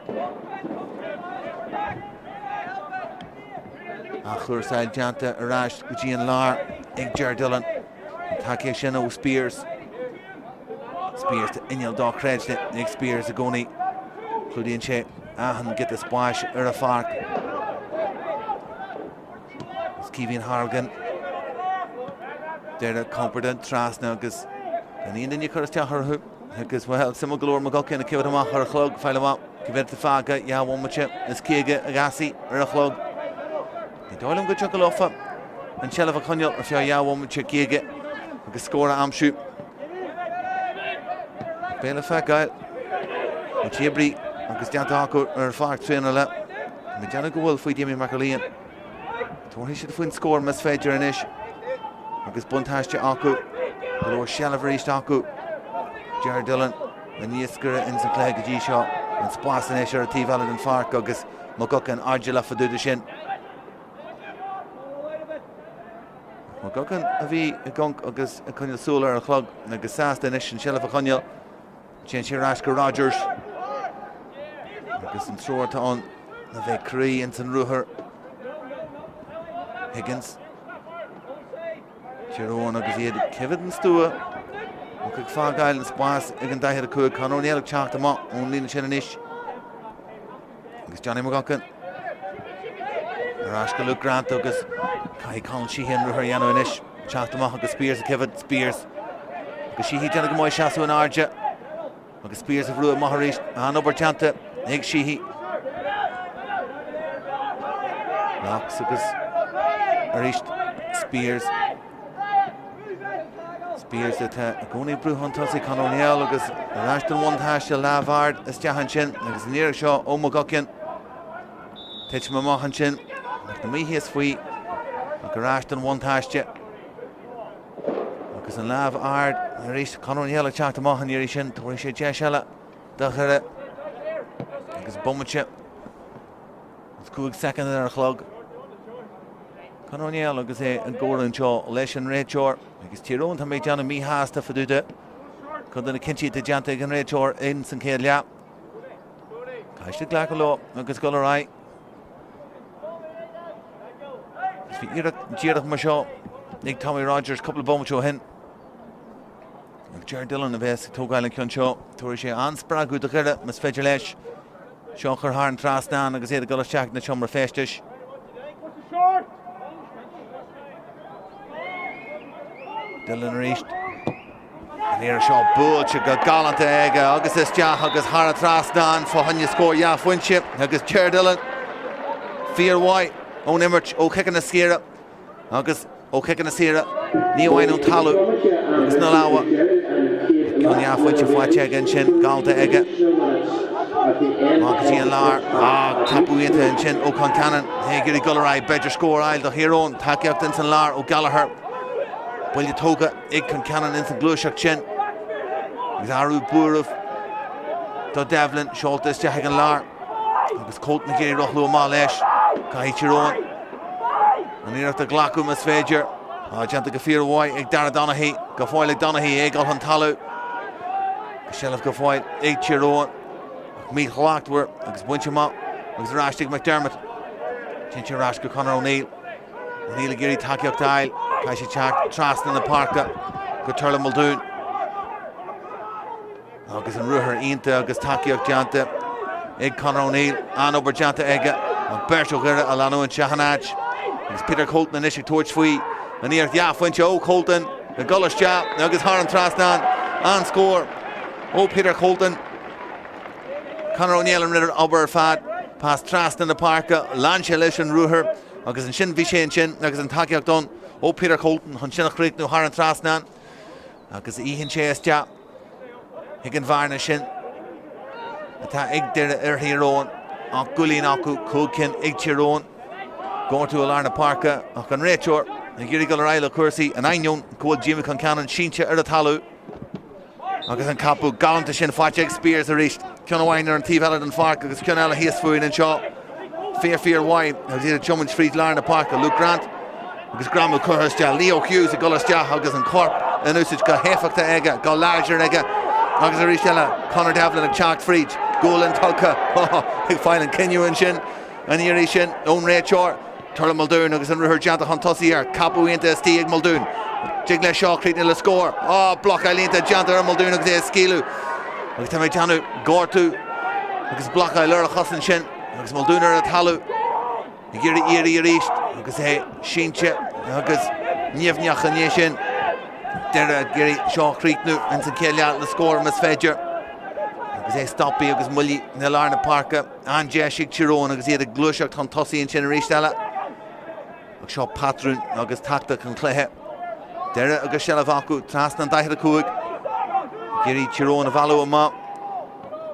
Athchúrsáil déanta ar ais go dtí an lár ag Ger Dillon. An tacaíocht sin ó Speers. Speers inneall dochreidte ag Speers i gcónaí. Clúdaíonn sé achan giota spáis ar an pháirc. Is Caoimhín Harrigan. Doire compordach trasna agus gan aon duine ag cur isteach orthu. Agus bhuel, suimiúil go leor McGuckin ag coimhéad amach ar an chlog, fáil amach cá mhéad atá fágtha, dhá bhomaite is 50 a gheasaí ar an chlog. Ní dóigh liom go dtiocfadh leofa an tseilbh a choinneáil ar feadh dhá bhomaite 50 agus scór a aimsiú. Beidh le feiceáil. An obair agus déanta acu ar an pháirc traenála. Mé ag déanamh go bhfuil faoi Damien McErlean. Tabharfaidh siad faoin scór más féidir anois agus buntáiste acu. Go leor seilbh arís acu. Ger Dillon an iascaire ins an chluiche go dtí seo. An spás anois ar an taobh eile den pháirc agus McGuckin airdeallach fá dtaobh de sin. McGuckin a bhí i gconc agus ag coinneáil súil ar an chlog agus sásta anois an tseilbh a choinneáil. Téann sé ar ais go Rodgers agus an treoir atá ann a bheith croí ins an ruathar. Higgins. Tír Eoghain agus iad ag coimhéad an stua. Ach ag fágáil an spás ag an 45, Conor O'Neill ag teacht amach ón líne sin anois. Agus Johnny McGuckin ar ais go Luke Grant agus caithfidh Conal Sheehy an ruathar a dhéanamh anois. Teacht amach agus Speers ag coimhéad Speers. Agus Sheehy déanamh go maith seasamh in airde. Agus Speers a bhrú amach arís. An-obair déanta ag Sheehy. Knox agus arís Speers. Speers atá i gcónaí ag brú chun tosaigh Conor O'Neill agus ar ais don bhuntáiste lámh ard isteach ansin agus an iarraidh seo ó McGuckin. Titim amach ansin ach na mí thíos faoi ach ar ais don bhuntáiste. Agus an lámh ard arís Conor O'Neill ag teacht amach an iarraidh sin, tabharfaidh sé deis eile do Dhoire agus bomaite agus 5 soicind ar an chlog. Conor O'Neill agus é i gcomhrá anseo leis an réiteoir agus Tír Eoghain tá mé ag déanamh míshásta fá dtaobh de cuid de na cinntí atá déanta ag an réiteoir in san chéad leath. Caithfidh siad glacadh leo agus dul ar aghaidh. Bhí iarracht díreach mar seo ag Tommy Rogers cúpla bomaite ó shin. Ach Ger Dillon a bheas ag tógáil an ceann seo. Tabharfaidh sé an-spreagadh do Dhoire más féidir leis seo a chur thar an trasnán agus iad ag dul isteach na seomra feistis. Dillon arís. An iarraidh seo buailte go galánta aige agus isteach agus thar an trasnán fá choinne scór dhá phointe agus Ger Dillon fíormhaith ón imirt ó chiceanna saora agus ó chiceanna saora ní amháin ón talamh agus na lámha. Ceann dhá phointe faighte aige ansin, galánta aige. Amach go dtí an lár. Ah, ceapadh iontach ansin ó Concannon. É ag iarraidh dul ar aghaidh, b'fhéidir scór a fháil do Thír Eoghain. Tacaíocht ins an lár ó Gallagher. Buille tógtha ag Concannon ins an gluaiseacht sin. Agus athrú buairimh do Devlin, seolta isteach ag an lár. Agus Colton ag iarraidh rothlú amach leis. Caithfidh Tír Eoghain an iarracht a ghlacadh más féidir. Tá déanta go fíormhaith ag Darragh Donaghy. Go fóill ag Donaghy, é ag dul chun talaimh. Seilbh go fóill ag Tír Eoghain. Ach míshlachtmhar agus bainte amach agus ar ais ag McDermott. Téann sé ar ais go Conor O'Neill. O'Neill ag iarraidh tacaíocht a fháil. Caithfidh sé teacht trasna na páirce go Turlough Muldoon. Agus an ruathar iontach agus tacaíocht déanta ag Conor O'Neill. An-obair déanta aige. An beirt ó Dhoire a leanúint isteach in áit. Agus Peter Colton anois ag tabhairt faoi an iarracht dhá phointe ó Colton ag dul isteach agus thar an trasnán. An-scór ó Peter Colton. Conor O'Neill a rinne an obair ar fad. Pas trasna na páirce, lean sé leis an ruathar agus ansin bhí sé ansin agus an tacaíocht ann ó Peter Colton chun sin a chríochnú thar an trasnán agus itheann sé isteach chuig an bhearna sin atá ag Doire ar Thír Eoghain ach cúilín acu, 5 cinn ag Tír Eoghain. Gortú i lár na páirce ach an réiteoir ag iarraidh dul ar aghaidh le cúrsaí in ainneoin go bhfuil Jamie Concannon sínte ar an talamh. Agus an capadh galánta sin faighte ag Speers arís. Ceann amháin ar an taobh eile den pháirc agus ceann eile thíos fúinn anseo. Fíor fíor mhaith agus iad ag tiomáint fríd lár na páirce. Luke Grant agus greamú curtha isteach. Leo Hughes ag dul isteach agus an corp in úsáid go héifeachtach aige, go láidir aige. Agus arís eile Conor Devlin ag teacht fríd. Gualainn tugtha ag fáil an cinneadh ansin an iarraidh sin ón réiteoir. Turlough Muldoon agus an ruathar déanta chun tosaigh air. Capadh iontach istigh ag Muldoon. Dtig leis seo críochnú le scór. Á, blocáil iontach déanta ar Muldoon agus é ag scaoileadh. Agus tá mé ag déanamh gortú agus blocáil ar a chos ansin agus Muldoon ar an talamh ag iarraidh éirí arís agus é sínte agus nimhneach i ndiaidh sin. Doire ag iarraidh seo a chríochnú ins an chéad leath le scór más féidir. Agus é stoptha agus moillithe i lár na páirce. An-deis ag Tír Eoghain agus iad ag gluaiseacht chun tosaigh ansin arís eile. Ach seo patrún agus tactic an chluiche. Doire agus seilbh acu trasna an 45. Ag iarraidh Tír Eoghain a mhealladh amach.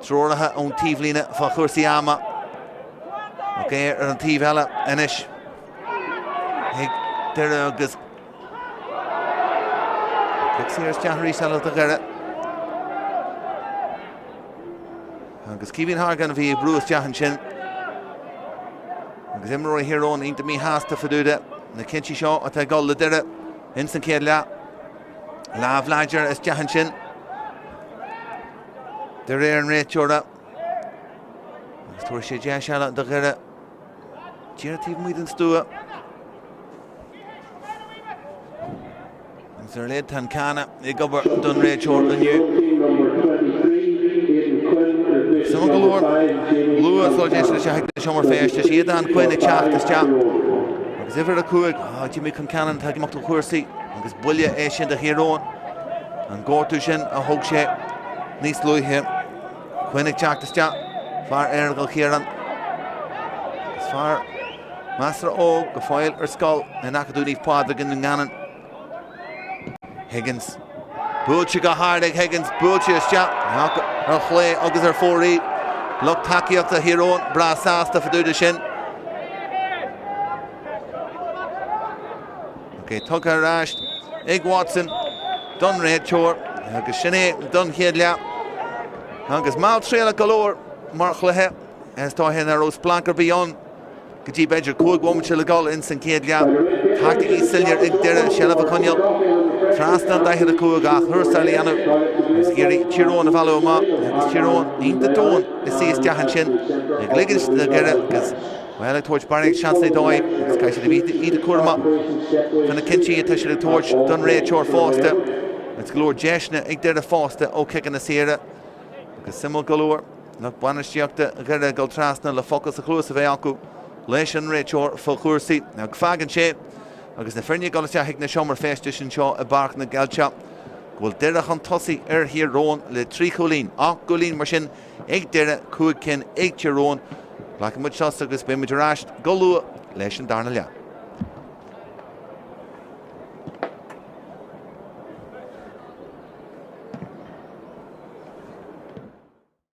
Treoraithe ón taobhlíne fá chúrsaí ama. Ach é ar an taobh eile anois ag Doire agus Cic saor isteach arís eile do Dhoire. Agus Caoimhín Hargan a bhí ag brú isteach ansin. Agus imreoirí Thír Eoghain iontach míshásta fá dtaobh de na cinntí seo atá ag dul le Doire ins an chéad leath. Lámh láidir isteach ansin. De réir an réiteora. Agus tabharfaidh sé deis eile do Dhoire. Díreach taobh amuigh den stua. Agus ar a laghad tá an cáineadh ag obair don réiteoir inniu. Suimiúil go leor, luath sula dtéann siad isteach ag na seomra feistis, Aodán Quinn ag teacht isteach agus uimhir 5, Jimmy Concannon atá ag imeacht ó chúrsaí agus buille é sin do Thír Eoghain. An gortú sin a thóg sé níos luaithe. Quinn ag teacht isteach, fear Errigal Chiaráin agus fear measartha óg go fóill ar scoil in Acadamh Naomh Pádraig i nDún Geanainn. Higgins. Buailte go hard ag Higgins, buailte isteach ar chlé agus ar fóraoil. Lucht tacaíochta Thír Eoghain breá sásta fá dtaobh de sin. Ok, tugtha ar ais ag Watson don réiteoir agus sin é don chéad leath. Agus malltriallach go leor mar chluiche. Is dóiche nach raibh splanc ar bith ann. go dtí b'fhéidir 5 bhomaite le dul ins an chéad leath. Teaicticí soiléir ag Doire seilbh a choinneáil trasna an 45 ach thuarascáil a dhéanamh agus ag iarraidh Tír Eoghain a mhealladh amach agus Tír Eoghain iontach domhain ag suí isteach ansin ag ligint do Dhoire agus bhuel ag tabhairt barraíocht seansanna dóibh agus caithfidh siad a bheith iontach cúramach fá na cinntí atá siad ag tabhairt don réiteoir fosta agus go leor deiseanna ag Doire fosta ó chiceanna saora agus suimiúil go leor. Lucht bainistíochta Dhoire ag dul trasna le focal sa chluas a bheith acu leis an réiteoir fá chúrsaí. Ach fágann sé, agus na foirne ag dul isteach chuig na seomra feistis anseo i bPáirc na gCeilteach, go bhfuil Doire chun tosaigh ar Thír Eoghain le 3 chúilín. 8 gcúilín mar sin ag Doire, 5 cinn ag Tír Eoghain. Glacfaidh muid sos agus beidh muid ar ais go luath leis an darna leath.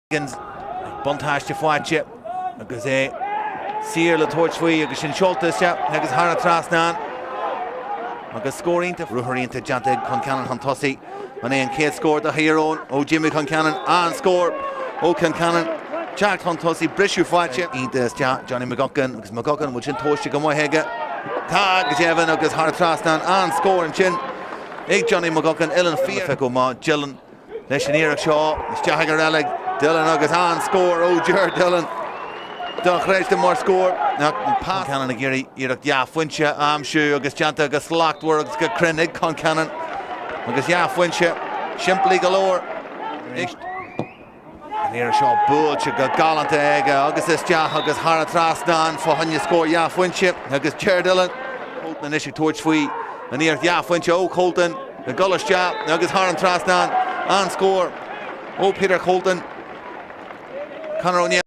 Higgins, buntáiste faighte agus é saor le tabhairt faoi agus sin seolta isteach agus thar an trasnán agus scór iontach. Ruathar iontach déanta ag Concannon chun tosaigh. An é an chéad scór do Thír Eoghain ó Jimmy Concannon? An-scór ó Concannon. Teacht chun tosaigh, briseadh faighte. Iontach isteach Johnny McGuckin agus McGuckin bhfuil sin tomhaiste go maith aige. Tá go deimhin agus thar an trasnán. An-scór ansin ag Johnny McGuckin. Uillinn fíor. Go maith Dillon. Leis an iarracht seo isteach ag an reilig, Dillon agus an-scór ó Ger Dillon. Dochreidte mar scór. Concannon ag iarraidh iarracht dhá phointe a aimsiú agus déanta go slachtmhar agus go cruinn ag Concannon. Agus dhá phointe simplí go leor. An iarracht seo buailte go galánta aige agus isteach agus thar an trasnán fá choinne scór dhá phointe agus Ger Dillon. Colton anois ag tabhairt faoi an iarracht dhá phointe ó Colton. Ag dul isteach agus thar an trasnán, an-scór ó Peter Colton. Conor O'Neill.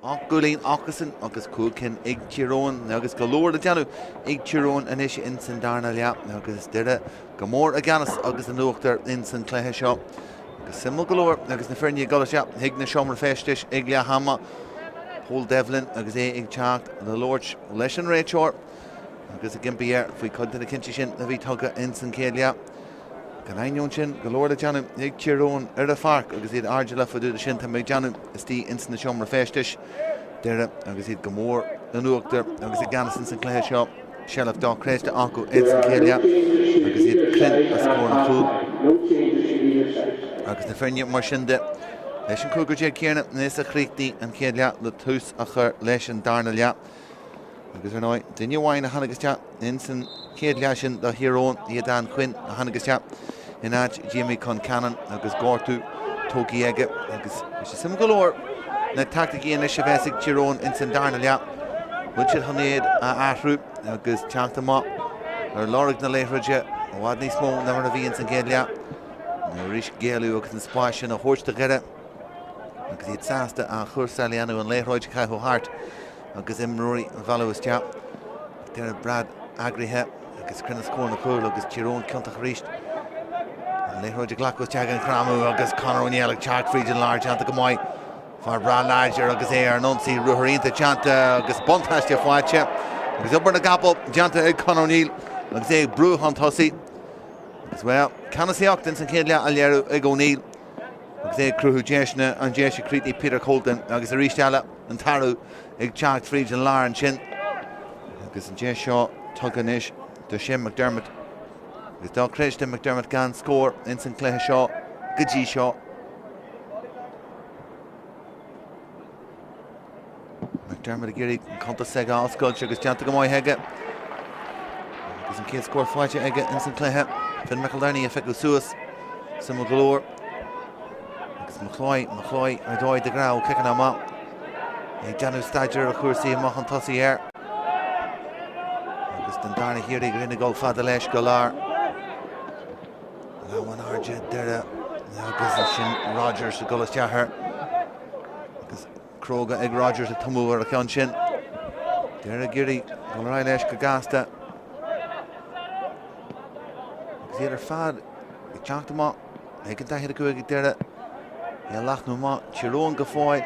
8 gcúilín acusan agus 5 cinn ag Tír Eoghain agus go leor le déanamh ag Tír Eoghain anois ins an darna leath agus Doire go mór i gceannas agus in uachtar ins an cluiche seo. Agus suimiúil go leor agus na foirne ag dul isteach chuig na seomra feistis ag leath ama, Paul Devlin agus é ag teacht le labhairt leis an réiteoir agus ag impí air faoi chuid de na cinntí sin a bhí tugtha ins an chéad leath. Ach in ainneoin sin, go leor le déanamh ag Tír Eoghain ar an pháirc agus iad airdeallach fá dtaobh de sin. Tá mé ag déanamh istigh ins na seomra feistis. Doire agus iad go mór in uachtar agus i gceannas ins an cluiche seo. Seilbh dochreidte acu ins an chéad leath agus iad cruinn os comhair na chúl. Agus na foirne mar sin de, leis an cúigear déag céanna is a chríochnaigh an chéad leath le tús a chur leis an darna leath. Agus ar ndóigh, duine amháin a tháinig isteach ins an chéad leath sin do Thír Eoghain, Aodán Quinn a tháinig isteach in áit Jamie Concannon agus gortú tógtha aige agus bhí sé suimiúil go leor na teaicticí anois a bheas ag Tír Eoghain ins an darna leath. Bhfuil siad chun iad a athrú agus teacht amach ar lorg na liathróide i bhfad níos mó ná mar a bhí ins an gcéad leath. Nó arís géilleadh agus an spás sin a thabhairt do Dhoire agus iad sásta athchúrsáil a dhéanamh an liathróid a chaitheamh thart. agus imreoirí a mhealladh isteach. Doire breá eagraithe agus cruinn os comhair na cúl agus Tír Eoghain ciontach arís. An liathróid a ghlacadh isteach ag an Chreamadh agus Conor O'Neill ag teacht fríd an lár déanta go maith. Fear breá láidir agus é ar an ionsaí ruathar iontach déanta agus buntáiste faighte agus obair na gcapall déanta ag Conor O'Neill agus é ag brú chun tosaigh. Agus bhuel, ceannasaíocht ins an chéad leath á léiriú ag O'Neill agus é ag cruthú deiseanna, an deis a chríochnaigh Peter Colton agus arís eile an t-athrú ag teacht fríd an lár ansin agus an deis seo tugtha anois do Shane McDermott agus dochreidte McDermott gan scór ins an chluiche seo go dtí seo. McDermott ag iarraidh an cuntas s'aige a oscailt agus déanta go maith aige. Agus an chéad scór faighte aige ins an chluiche. Finn McEldowney a phiocadh suas. Suimiúil go leor. Agus McCloy, McCloy ar dóigh de ghnáth ó ciceanna amach. Ag déanamh staidéar ar chúrsaí amach chun tosaigh air. Agus den darna hiarraidh rinne dul fada leis go lár. Lámh in airde Doire agus ansin Rogers ag dul isteach air. Agus cróga ag Rogers ag tumadh ar a cheann sin. Doire ag iarraidh dul ar aghaidh leis go gasta. Agus iad ar fad ag teacht amach ag an 45 ag Doire. É a leathnú amach, Tír Eoghain go fóill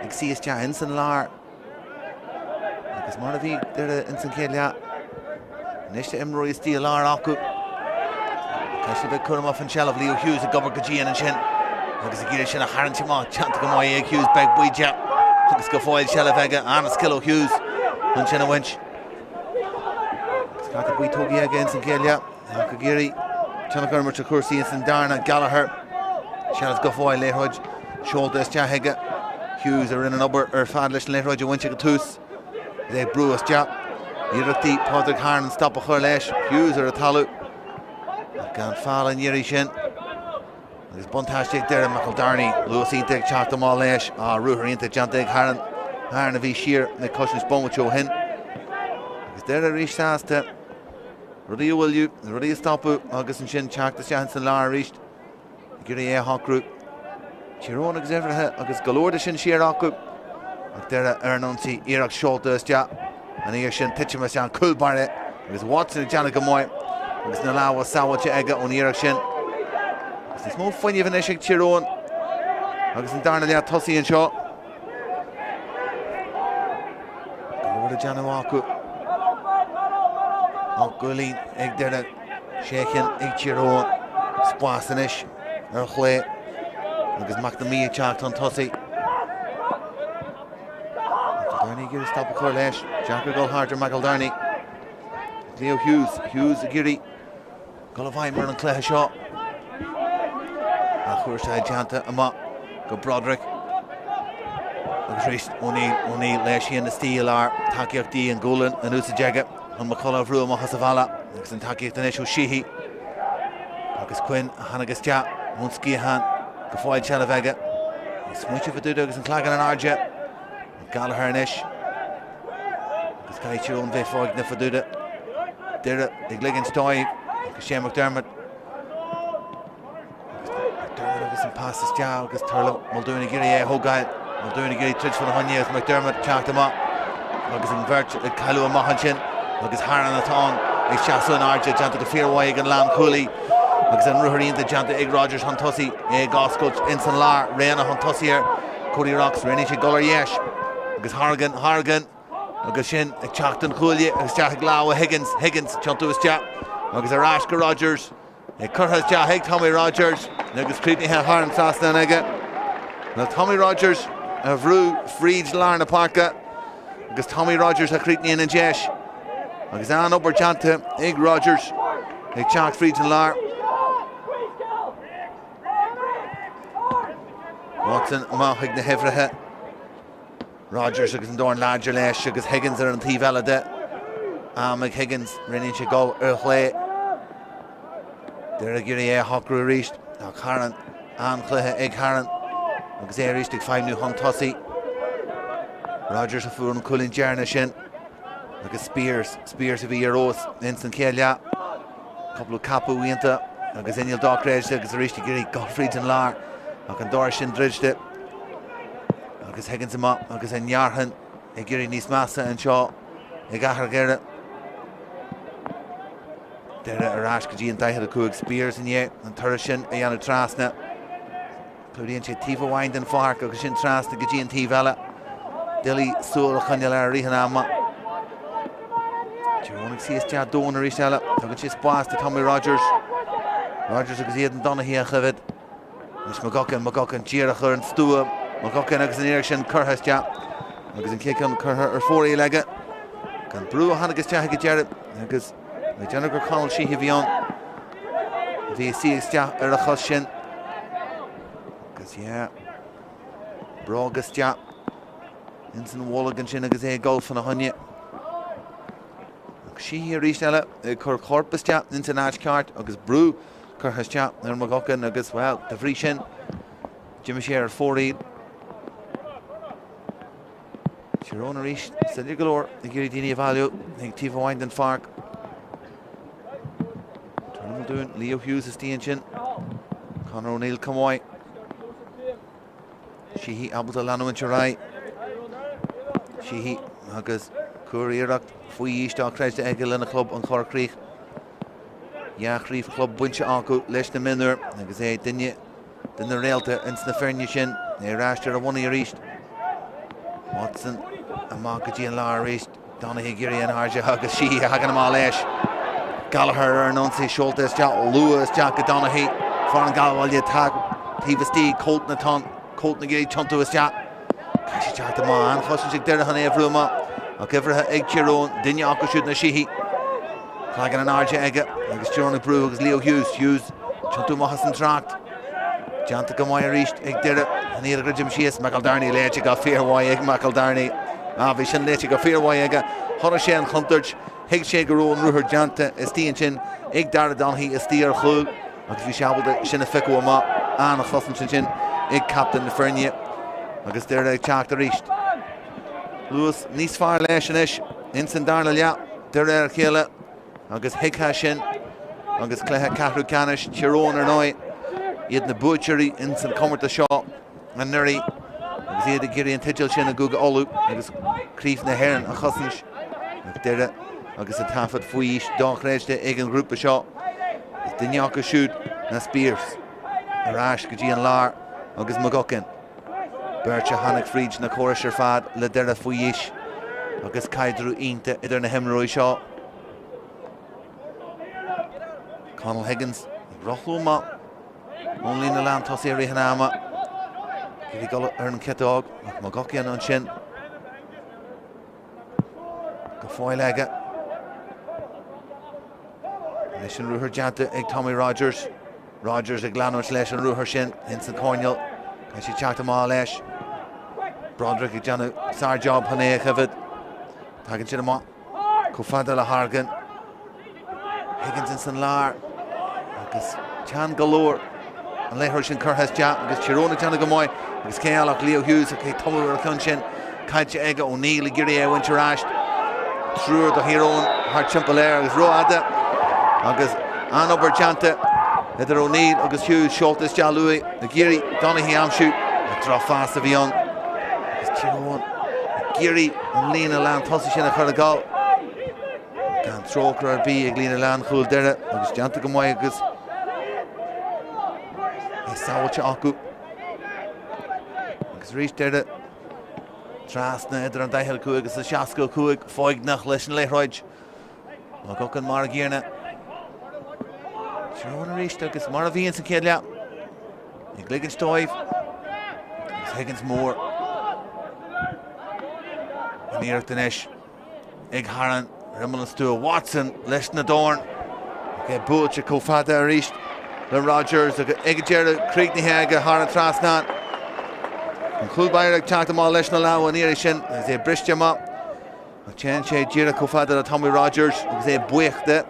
ag suí isteach ins an lár. Agus mar a bhí Doire ins an chéad leath, anois tá imreoirí istigh i lár acu. Caithfidh siad bheith cúramach faoin tseilbh. Leo Hughes ag obair go dian ansin agus ag iarraidh sin a tharraingt amach. Déanta go maith ag Hughes, beag baoite agus go fóill seilbh aige. An-scil ó Hughes chun sin a bhaint. Agus cárta buí tógtha aige ins an chéad leath. Ach ag iarraidh tionchar a imirt ar chúrsaí ins an darna, Gallagher, seilbh go fóill, liathróid seolta isteach aige. Hughes a rinne an obair ar fad leis an liathróid a bhaint ag an tús. Is é ag brú isteach. Iarrachtaí Pádraig Harnan stop a chur leis. Hughes ar an talamh. Ach gan feall an iarraidh sin. Agus buntáiste ag Doire, McEldarney, luas iontach ag teacht amach leis. Ah, ruathar iontach déanta ag Harnan. Harnan a bhí siar ag cosaint bomaite ó shin. Agus Doire arís sásta. Rudaí a mhoilliú, rudaí a stopadh agus ansin teacht isteach ins an lár arís ag iarraidh é a shocrú. Tír Eoghain agus uimhreacha agus go leor de sin siar acu ach Doire ar an ionsaí, iarracht seolta isteach an iarraidh sin titim isteach an cúl báire agus Watson ag déanamh go maith agus na lámha sábháilte aige ón iarracht sin. Agus níos mó fuinnimh anois ag Tír Eoghain agus an darna leath tosaithe anseo. Go leor le déanamh acu. 8 gcúilín ag Doire, 6 chinn ag Tír Eoghain. Spás anois ar chlé agus McNamee ag teacht chun tosaigh. McEldowney ag iarraidh stop a chur leis. Deacair dul thart ar McEldowney. Leo Hughes, Hughes ag iarraidh Dul i bhfeidhm ar an cluiche seo. Athchúrsáil déanta amach go Broderick. Agus arís O'Neill, O'Neill leis féin istigh i lár tacaíochtaí an gualainn in úsáid aige chun McCullough a bhrú amach as a bhealach agus an tacaíocht anois ó Sheehy. Agus Quinn a tháinig isteach ón sciathán go fóill seilbh aige. Ag smaointeamh fá dtaobh de agus an cloigeann in airde. Gallagher anois. Agus caithfidh Tír Eoghain bheith foighneach fá dtaobh de. Doire ag ligint dóibh agus Shane McDermott. Agus McDermott agus an pas isteach agus Turlough Muldoon ag iarraidh é a thógáil. Muldoon ag iarraidh troid fána choinne agus McDermott teacht amach agus an bheirt ag cailleadh amach ansin agus Harron atá ann ag seasamh in airde, déanta go fíormhaith ag an lánchúlaí agus an ruathar iontach déanta ag Rogers chun tosaigh, é ag oscailt ins an lár, Réanna chun tosaigh air, Cody Rocks, roghnaíonn sé dul ar dheis agus Hargan, Hargan agus sin ag teacht don chuaille agus isteach ag lámha Higgins, Higgins, tiontú isteach agus ar ais go Rogers. É curtha isteach ag Tommy Rogers agus críochnaithe thar an trasnán aige. Bhuel Tommy Rogers a bhrú fríd lár na páirce agus Tommy Rogers a chríochnaíonn an deis. Agus an-obair déanta ag Rogers ag teacht fríd an lár. Watson amach ag na huimhreacha. Rogers agus an dorn láidir leis agus Higgins ar an taobh eile de. Am ag Higgins, roghnaíonn sé dul ar chlé. Doire ag iarraidh é a shocrú arís ach Harron, an-chluiche ag Harron agus é arís ag feidhmiú chun tosaigh. Rogers a fuair an cúilín deireanach sin agus Speers, Speers a bhí ar fheabhas ins an chéad leath. Cúpla capadh iontach agus inneall dochreidte agus arís ag iarraidh dul fríd an lár ach an doras sin druidte. Agus Higgins amach agus an fhearthainn ag éirí níos measa anseo ag Achadh Dhoire. Doire ar ais go dtí an 45 Speers i ndiaidh an turas sin a dhéanamh trasna. Clúdaíonn sé taobh amháin den pháirc agus sin trasna go dtí an taobh eile. Doiligh súil a choinneáil air i rith an ama. Tír Eoghain ag suí isteach domhain arís eile. Tugann sé spás do Tommy Rogers. Rogers agus Aidan Donaghy á choimhéad. Anois McGuckin, McGuckin díreach ar an stua, McGuckin agus an iarracht sin curtha isteach agus an ciceann curtha ar fóraoil aige. Gan brú a tháinig isteach ag an deireadh agus ag déanamh gur Conall Sheehy a bhí ann. A bhí ag suí isteach ar a chos sin. Agus yeah, bróg isteach ins an bholg ansin agus é ag dul fána choinne. Ach Sheehy arís eile ag cur corp isteach ins an áit ceart agus brú curtha isteach ar McGuckin agus, bhuel, de bhrí sin, d'imigh sé ar fóraoil. Tír Eoghain arís, soiléir go leor, ag iarraidh daoine a bhailiú ag taobh amháin den pháirc. Turner Muldoon, Leo Hughes istigh ansin. Conor O'Neill chomh maith. Sheehy ábalta leanúint ar aghaidh. Sheehy agus curiarracht faoi aois dochreidte aige lena chlub an Chorr Chríoch. Dhá chraobh chlub bainte acu leis na mionúir agus é duine de na réalta ins na foirne sin. É ar ais ar a bhonnaí arís. Watson amach go dtí an lár arís. Donaghy ag iarraidh an airde agus Sheehy a thagann amach leis. Gallagher ar an ionsaí seolta isteach luath isteach go Donaghy. Fear an Gallbhaile taobh istigh Colton atá ann. Colton ag iarraidh tiontú isteach. Caithfidh sé teacht amach. An-chosaint ag Doire chun é a bhrú amach. Ach uimhreacha ag Tír Eoghain, duine acu siúd ná Sheehy. Cloigeann in airde aige agus Tír Eoghain ag brú agus Leo Hughes. Hughes tiontú amach as an trácht. Déanta go maith arís ag Doire. An iad a dhruidim síos. McEldowney léite go fíormhaith ag McEldowney. Ah, bhí sin léite go fíormhaith aige. Chonaic sé an chontúirt. Thuig sé go raibh an ruathar déanta istigh ansin ag Darragh Donaghy istigh ar chúl agus bhí sé ábalta sin a phiocadh amach. An-chosaint ansin ag captaen na foirne agus Doire ag teacht arís. Luas níos fearr leis anois ins an darna leath de réir a chéile agus thuigfeá sin agus cluiche ceathrú ceannais Tír Eoghain ar ndóigh iad na buaiteoirí ins an chomórtas seo anuraidh agus iad ag iarraidh an teideal sin i gCúige Uladh agus Craobh na hÉireann a chosaint ach Doire agus a taifead faoi aois dochreidte ag an ghrúpa seo. Is duine acu siúd ná Speers ar ais go dtí an lár agus McGuckin. Beirt a tháinig fríd na córais ar fad le Doire faoi aois agus caidreamh iontach idir na himreoirí seo. Conall Higgins ag rothlú amach ón líne lántosaigh i rith an ama. Ag dul ar an chiotóg ach McGuckin ansin go fóill aige. Anois an ruathar déanta ag Tommy Rogers. Rogers ag leanúint leis an ruathar sin ins an choirnéal. Caithfidh sé teacht amach leis. Broderick ag déanamh sár-job chun é a choimhéad. Tagann sin amach chomh fada le Hargan. Higgins ins an lár agus teann go leor an liathróid sin curtha isteach agus Tír Eoghain ag déanamh go maith agus cé eile ach Leo Hughes ag tumadh ar an cheann sin caillte aige O'Neill ag iarraidh é a bhaint ar ais. Triúr do Thír Eoghain thart timpeall air agus rófhada agus an-obair déanta idir O'Neill agus Hughes seolta isteach luath ag iarraidh Donaghy a aimsiú. Drochphas a bhí ann. Agus Tír Eoghain ag iarraidh an líne lán tosaigh sin a chur ag gabháil. Gan trócaire ar bith ag líne lánchúil Doire agus déanta go maith agus é sábháilte acu. Agus arís Doire trasna idir an 45 agus an 65 foighneach leis an liathróid. McGuckin mar a gcéanna. Tír Eoghain arís agus mar a bhí ins an chéad leath. Ag ligint dóibh. Agus Higgins mór. An iarracht anois ag Harron ar imeall an stua. Watson leis na doirn. É buailte chomh fada arís le Rogers agus ag an deireadh críochnaithe aige thar an trasnán. An cúl báire ag teacht amach leis na lámha an iarraidh sin agus é briste amach. Ach téann sé díreach chomh fada le Tommy Rogers agus é buíoch de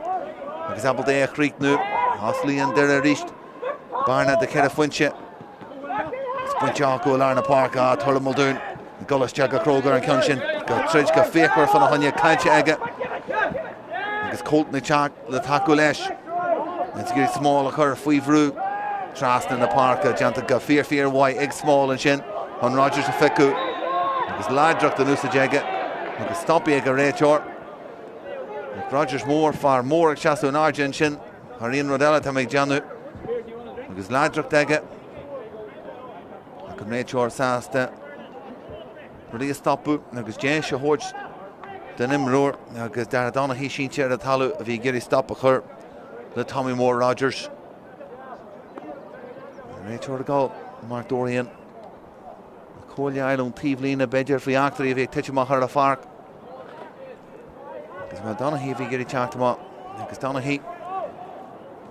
agus ábalta é a chríochnú. Osclaíonn Doire arís. Bearna de cheithre phointe. Is bainte acu i lár na páirce. Ah, Turlough Muldoon ag dul isteach go cróga ar an cheann sin. Go troid go fíochmhar fána choinne caillte aige. Agus Colton ag teacht le tacú leis. Is ag iarraidh Small a chur faoi bhrú trasna na páirce. Déanta go fíor fíor mhaith ag Small ansin chun Rogers a phiocadh. Agus láidreacht in úsáid aige agus stoptha ag an réiteoir. Rogers mór, fear mór ag seasamh in airde ansin thar aon rud eile atá mé ag déanamh. Agus láidreacht aige. Ach an réiteoir sásta rudaí a stopadh agus deis a thabhairt don imreoir agus Darragh Donaghy sínte ar an talamh a bhí ag iarraidh stop a chur le Tommy Mór Rogers. An réiteoir ag dul, Mark Dorian. Comhairle a fháil ón taobhlíne b'fhéidir faoi eachtraí a bhí ag titim amach ar an pháirc. Agus bhuel Donaghy a bhí ag iarraidh teacht amach agus Donaghy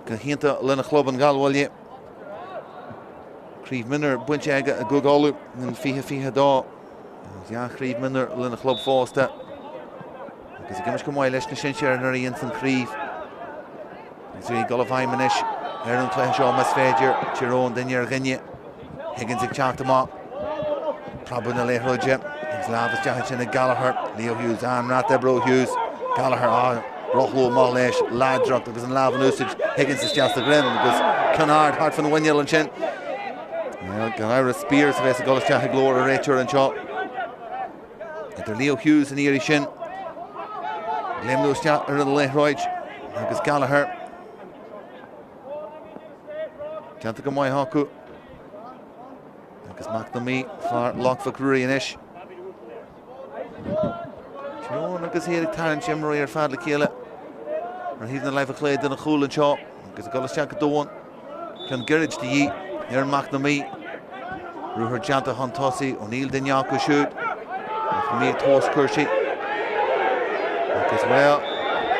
go hiontach lena chlub an Gallbhaile. Craobh mionúr bainte aige i gCúige Uladh in 2022. Dea-chraobh mionúr lena chlub fosta. Agus ag imirt go maith leis na sinsir anuraidh ins an chraobh. Agus ag dul i bhfeidhm anois ar an chluiche seo más féidir. Tír Eoghain duine ar dhuine. Higgins ag teacht amach. Preabadh na liathróide agus lámh isteach ansin ag Gallagher. Leo Hughes, an-rath oibre ó Hughes. Gallagher, á, rothlú amach leis, láidreacht agus an lámh in úsáid. Higgins isteach sa dhroim agus ceann ard thart fan mhuineál ansin. Gan amhras Speers a bheas ag dul isteach i nglór an réiteora anseo. Idir Leo Hughes an iarraidh sin. Léimniú isteach ar an liathróid agus Gallagher. Déanta go maith acu. Agus McNamee, fear Loch Mhic Ruairí anois. Tír Eoghain agus iad ag tarraingt imreoirí ar fad le chéile ar thaobh na láimhe clé den chúl anseo agus ag dul isteach go domhain. Ceann gairid de dhíth ar McNamee. Ruathar déanta chun tosaigh, O'Neill duine acu siúd. McNamee ag tomhas cúrsaí. Agus bhuel,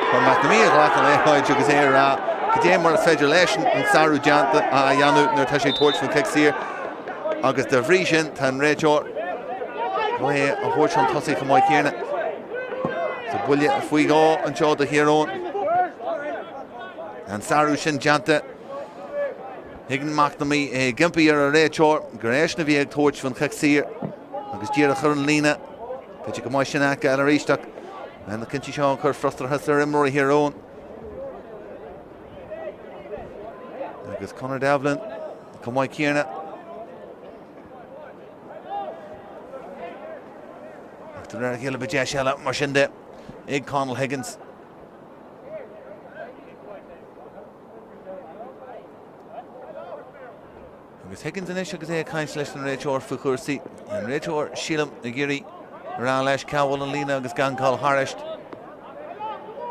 chuir McNamee a ghlac an liathróid agus é ag rá cad é mar is féidir leis an sárú déanta a dhéanamh nuair atá sé ag tabhairt faoin chic saor. Agus dá bhrí sin tá an réiteoir chun é a thabhairt chun tosaigh chomh maith céanna. Sa buille faoi dhó anseo do Thír Eoghain. An sárú sin déanta. Thuig McNamee é ag impí ar an réiteoir gur eisean a bhí ag tabhairt faoin chic saor agus díreach ar an líne. B'fhéidir go mbeidh sin a fheiceáil arís ach na cinntí seo ag cur frustrachas ar imreoirí Thír Eoghain. Agus Conor Devlin chomh maith céanna. Ach de réir a chéile beidh deis eile mar sin de ag Conal Higgins. Agus Higgins anois agus é ag caint leis an réiteoir faoi chúrsaí. An réiteoir, sílim, ag iarraidh a rá leis cá bhfuil an líne agus gan dul thairis.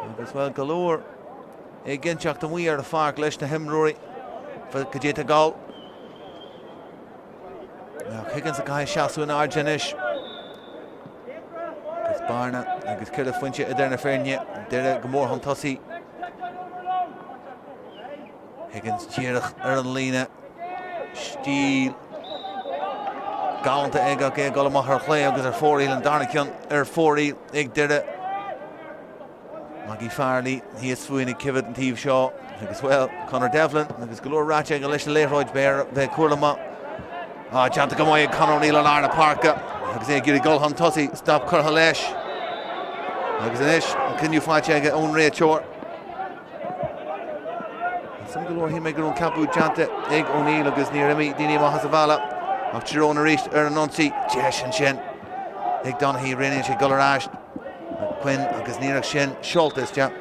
Agus bhuel, go leor éiginnteacht amuigh ar an pháirc leis na himreoirí cad é atá ag dul. Ach Higgins ag caithfidh seasamh in airde anois. Agus bearna agus ceithre phointe idir na foirne, Doire go mór chun tosaigh. Higgins díreach ar an líne. Stíl galánta aige ach é ag dul amach ar chlé agus ar fóraoil an darna ceann ar fóraoil ag Doire. Maggie Farrelly thíos fúinn ag coimhéad an taobh seo agus bhuel, Conor Devlin agus go leor ráite aige leis an liathróid bheith cúramach. Ah, déanta go maith ag Conor O'Neill i lár na páirce agus é ag iarraidh dul chun tosaigh, stop curtha leis. Agus anois an cinneadh faighte aige ón réiteoir. Suim go leor shíl mé go raibh an ceapadh déanta ag O'Neill agus níor imigh daoine amach as a bhealach ach Tír Eoghain arís ar an ionsaí. Deis ansin. ag Donaghy, roghnaíonn sé dul ar ais Quinn agus an iarracht sin seolta isteach.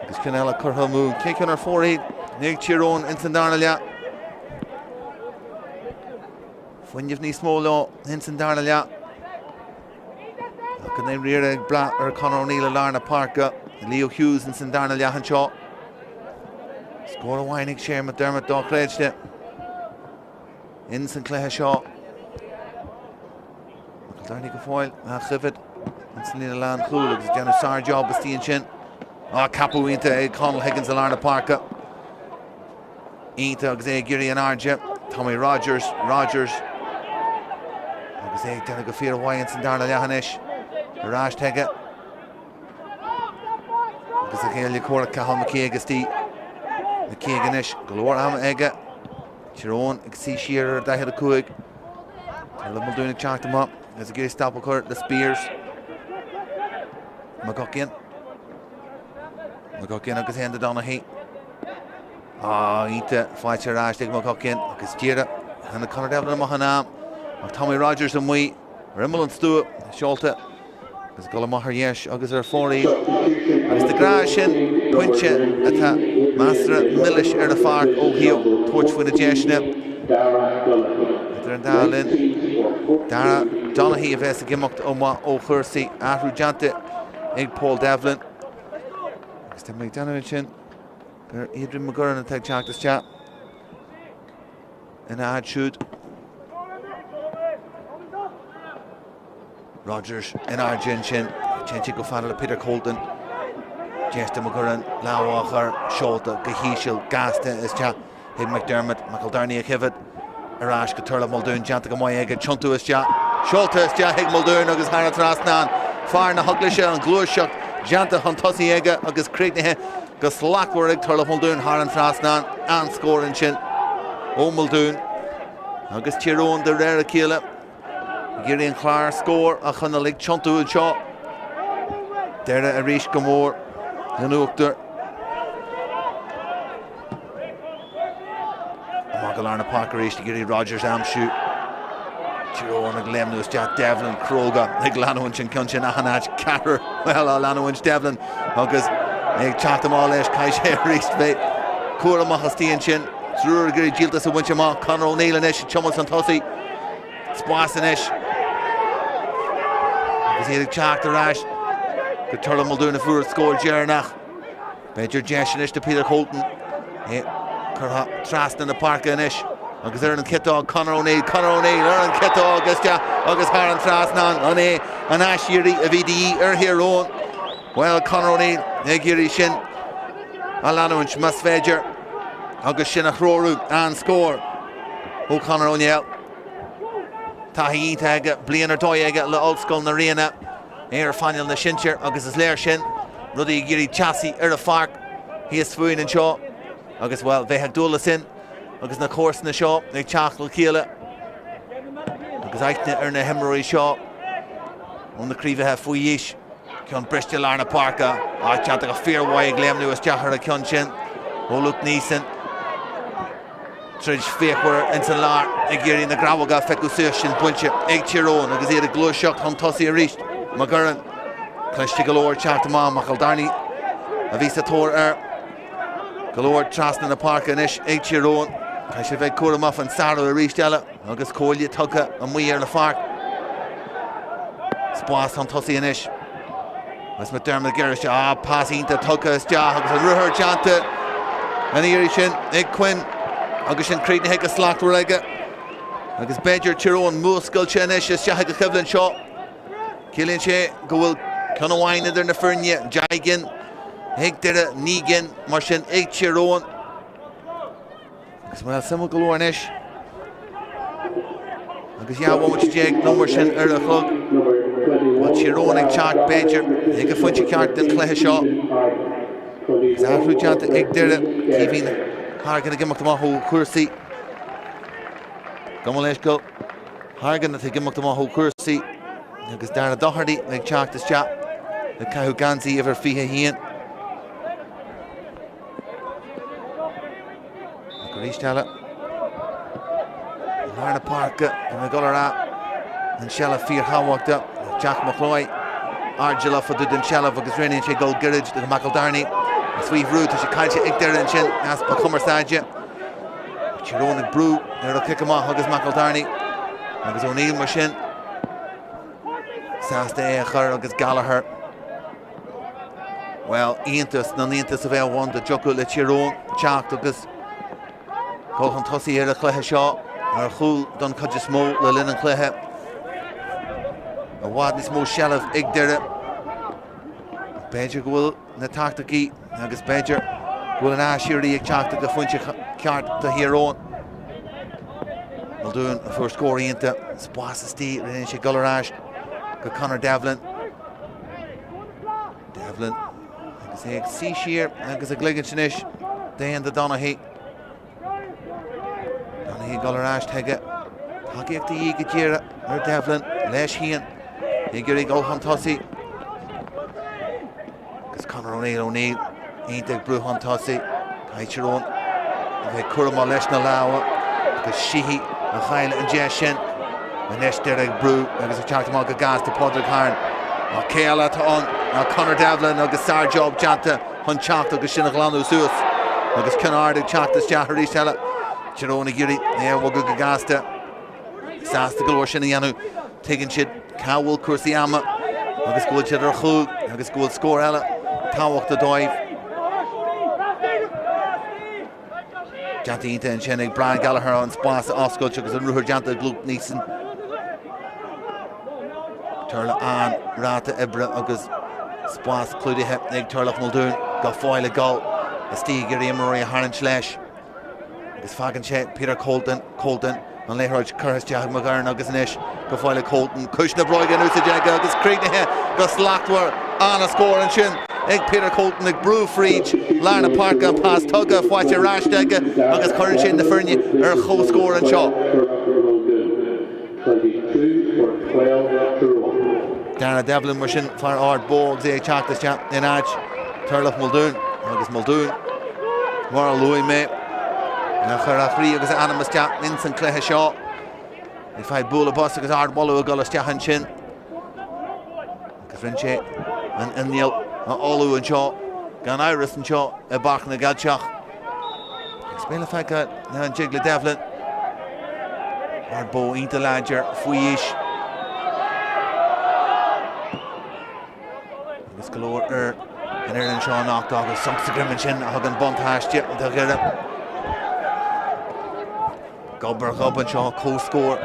Agus ceann eile curtha amú. Chéad cheann ar fóraoil ag Tír Eoghain ins an darna leath. Fuinneamh níos mó leo ins an darna leath. Ach i ndáiríre ag brath ar Conor O'Neill i lár na páirce. Leo Hughes ins an darna leath anseo. Scór amháin ag Shane McDermott dochreidte ins an cluiche seo. McEldowney go fóill á choimhéad ins an líne lánchúil agus ag déanamh sár-job istigh ansin. Á ceapadh iontach ag Conall Higgins i lár na páirce. Iontach agus é ag iarraidh in airde. Tommy Rogers, Rogers agus é ag déanamh go fíormhaith ins an darna leath anois. Ar ais chuige. Agus a chéile comhraic Cathal McKeag istigh. McKeag anois, go leor ama aige. Tír Eoghain ag suí siar ar 45. Turlough Muldoon ag teacht amach agus ag iarraidh stop a chur le Speers. McGuckian. McGuckian agus Enda Donaghy. Á, iontach faighte ar ais ag McGuckian agus díreach tháinig Conor Devlin amach in am. Ach Tommy Rogers amuigh ar imeall an stua seolta. Agus ag dul amach ar dheis agus ar fóraoil. Agus de ghnáth sin pointe atá measartha milis ar an pháirc ó thaobh tabhairt faoi na deiseanna. Idir an dá linn, Darragh Donaghy a bheas ag imeacht amach ó chúrsaí. Athrú déanta ag Paul Devlin. Agus tá mé ag déanamh ansin gur Adrian McGurran atá ag teacht isteach ina áit siúd. Rogers in airde ansin. Téann sé go fada le Peter Colton. Deis do McGurran lámh á chur, seolta go híseal, gasta isteach chuig McDermott. McEldowney á choimhéad ar ais go Turlough Muldoon. Déanta go maith aige. Tiontú isteach. Seolta isteach chuig Muldoon agus thar an trasnán. Fear na hEaglaise, an ghluaiseacht déanta chun tosaigh aige agus críochnaithe go slachtmhar ag Turlough Muldoon thar an trasnán. An-scór ansin ó Muldoon agus Tír Eoghain de réir a chéile. Ag iarraidh an clár scór a choinneáil ag tiontú anseo. Doire arís go mór in uachtar. Amach go lár na páirce arís ag iarraidh Rogers a aimsiú. Tír Eoghain ag léimniú isteach Devlin cróga ag leanúint an ceann sin achan áit ceathrar bhuel á leanúint Devlin agus ag teacht amach leis caithfidh sé arís bheith cúramach istigh ansin. Triúr ag iarraidh díoltas a bhaint amach. Conor O'Neill anois ag tiomáint chun tosaigh. Spás anois agus iad ag teacht ar ais go Turlough Muldoon a fuair an scór deireanach. B'fhéidir deis anois do Peter Colton. É curtha trasna na páirce anois agus ar an chiotóg Conor O'Neill, Conor O'Neill ar an chiotóg isteach agus thar an trasnán. An é an aiséirí a bhí de dhíth ar Thír Eoghain? Bhuel, Conor O'Neill ag iarraidh sin a leanúint más féidir agus sin a threorú an scór ó Conor O'Neill. Taithí iontach aige, bliain ar dóigh aige le Ollscoil na Ríona, é ar phainéal na sinsear agus is léir sin, rudaí ag éirí teasaí ar an pháirc thíos fúinn anseo agus, bhuel, bheith ag dúil le sin agus na comharsana seo ag teacht le chéile agus aithne ar na himreoirí seo ó na craobhacha faoi aois. Ceann briste i lár na páirce, áit déanta go fíormhaith ag léimniú isteach ar an cheann sin ó Luke Neeson. Troid fíochmhar ins an lár ag iarraidh na grabhóga a phiocadh suas sin buailte ag Tír Eoghain agus iad ag gluaiseacht chun tosaigh arís. McGurran cliste go leor teacht amach McEldowney a bhí sa tóir air. Go leor trasna na páirce anois ag Tír Eoghain. Caithfidh sé bheith cúramach faoin sárú arís eile. Agus comhairle tugtha amuigh ar an pháirc. Spás chun tosaigh anois. Agus McDermott ag iarraidh ah, pas iontach tugtha isteach agus an ruathar déanta an iarraidh sin ag Quinn agus sin críochnaithe go slachtmhar aige. Agus b'fhéidir Tír Eoghain múscailte anois isteach ag an choimhlint seo. Ciallaíonn sé go bhfuil ceann amháin idir na foirne, 10 gcinn ag Doire, 9 gcinn mar sin ag Tír Eoghain. Agus bhuel, suimiúil go leor anois. Agus 12 bhomaite nó mar sin ar an chlog. Bhfuil Tír Eoghain ag teacht, b'fhéidir, ag an phointe ceart den chluiche seo. Agus athrú déanta ag Doire. Caoimhín Hargan ag imeacht amach ó chúrsaí. Gabh mo leithscéal. Hargan atá ag imeacht amach ó chúrsaí. Agus Darragh Doherty ag teacht isteach ag caitheamh geansaí uimhir 21. Ach arís eile, i lár na páirce, tá mé ag dul a rá. An seilbh fíorthábhachtach. Jack McCloy airdeallach fá dtaobh den tseilbh agus roghnaíonn sé dul gairid do McEldarney. Is faoi bhrú, tá sé caillte ag Doire ansin, easpa cumarsáide. Tír Eoghain ag brú ar an chic amach agus McEldarney agus O'Neill mar sin sásta é a chur agus Gallagher. Bhuel, iontas na n-iontas a bheadh ann dá dtiocfadh le Tír Eoghain teacht agus Dul chun tosaigh ar an chluiche seo ar chúl don chuid is mó le linn an chluiche. I bhfad níos mó seilbh ag Doire. B'fhéidir go bhfuil na taicticí agus b'fhéidir go bhfuil an aiséirí ag teacht ag an phointe ceart do Thír Eoghain. Muldoon a fuair scór iontach, spás istigh, rinne sé dul ar ais go Conor Devlin. Devlin agus é ag suí siar agus ag ligint anois d'Enda Donaghy. Donaghy ag dul ar ais chuige. Tacaíocht de dhíth go díreach ar Devlin leis féin. Ag iarraidh dul chun tosaigh. Agus Conor O'Neill O'Neill iontach ag brú chun tosaigh. Caithfidh Tír Eoghain a bheith cúramach leis na lámha agus Sheehy a chaill an deis sin. Anois Doire ag brú agus ag teacht amach go gasta Pádraig Harron. Ach cé eile atá ann ná Conor Devlin agus sár-job déanta chun teacht agus sin a ghlanadh suas. Agus ceann ard ag teacht isteach arís eile. Tír Eoghain ag iarraidh é a bhogadh go gasta. Sásta go leor sin a dhéanamh. Tuigeann siad cá bhfuil cúrsaí ama agus go bhfuil siad ar chúl agus go bhfuil scór eile tábhachtach dóibh. Déanta iontach ansin ag Brian Gallagher an spás a oscailt agus an ruathar déanta ag Luke Neeson. Turlach an-ráta oibre agus spás clúdaithe ag Turlough Muldoon go fóill ag dul istigh ag iarraidh imreoirí a tharraingt leis. Agus fágann sé Peter Colton, Colton, an liathróid curtha isteach ag McGurn agus anois go fóill ag Colton. Cúis na bróige in úsáid aige agus críochnaithe go slachtmhar. An-scór ansin ag Peter Colton ag brú fríd lár na páirce, an pas tugtha, faighte ar ais aige agus cuireann sé na foirne ar chomhscór anseo. Darragh Devlin mar sin, fear Ard Bó agus é ag teacht isteach in áit Turlough Muldoon agus Muldoon, mar a luaigh mé, a chuir a chroí agus a anam isteach ins an cluiche seo. Ag fáil bualadh bos agus ardmholadh ag dul isteach ansin. Agus rinne sé an inneall a fholú anseo, gan amhras anseo i bPáirc na gCeilteach. Agus beidh le feiceáil an dtig le Devlin. Ard Bó iontach láidir faoi aois. Agus go leor ar an fhoireann seo anocht agus sonc sa droim ansin a thugann buntáiste do Dhoire. Gob ar ghob anseo, comhscór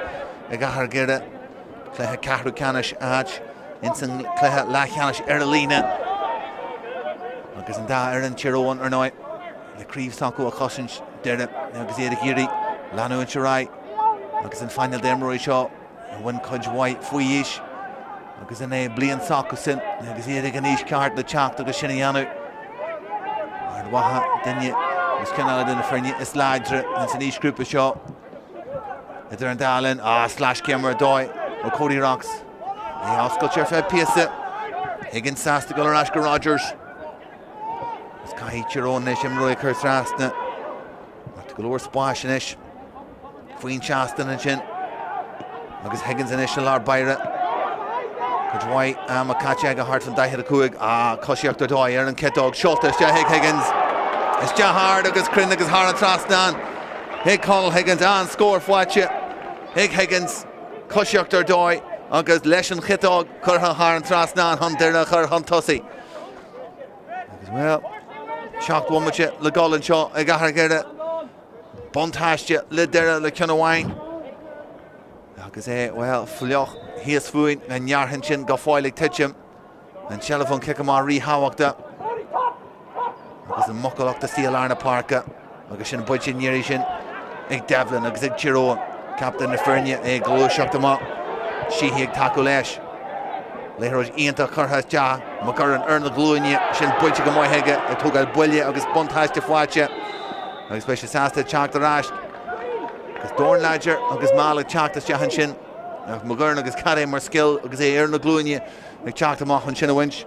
i gCathair Dhoire. Cluiche ceathrú ceannais áit ins an cluiche leathcheannais ar an líne. Agus an dá fhoireann Tír Eoghain ar ndóigh le craobh s'acu a chosaint Doire agus iad ag iarraidh leanúint ar aghaidh agus an phainéal d'imreoirí seo a bhain cuid mhaith faoi aois agus in é bliain s'acusan agus iad ag an aois ceart le teacht agus sin a dhéanamh. Ard Mhacha duine agus ceann eile de na foirne is láidre ins an aoisghrúpa seo. Idir an dá linn, ah, sleaschéim ar dóigh ó Cody Rocks. É oscailte ar feadh píosa. Higgins sásta dul ar ais go Rogers. Is caithfidh Tír Eoghain anois imreoirí a chur trasna. Ach tá go leor spáis anois faoin seastán ansin. Agus Higgins anois i lár báire. Cuid mhaith ama caite aige thart fan 45. Ah, coisíocht ar dóigh ar an ciotóg. Seolta isteach ag Higgins. Isteach ard agus cruinn agus thar an trasnán. Ag Conall Higgins, an-scór faighte ag Higgins, coisíocht ar dóigh agus leis an chiotóg curtha thar an trasnán chun Doire a chur chun tosaigh. Agus bhuel, 7 bhomaite le dul anseo i gCathair Dhoire. Buntáiste le Doire le ceann amháin. Agus é, bhuel, fliuch thíos fúinn, an ndéarfainn sin go fóill ag titim. An tseilbh ón chic amach ríthábhachtach agus an mhucaileacht istigh i lár na páirce agus sin bainte an iarraidh sin ag Devlin agus ag Tír Eoghain, captaen na foirne, é ag gluaiseacht amach, Sheehy ag tacú leis. Liathróid iontach curtha isteach, McGurran ar na glúine, sin bainte go maith aige, ag tógáil buille agus buntáiste faighte agus beidh sé sásta teacht ar ais. Agus dorn láidir agus mall ag teacht isteach ansin. Ach McGurran agus cad é mar scil agus é ar na glúine ag teacht amach chun sin a bhaint.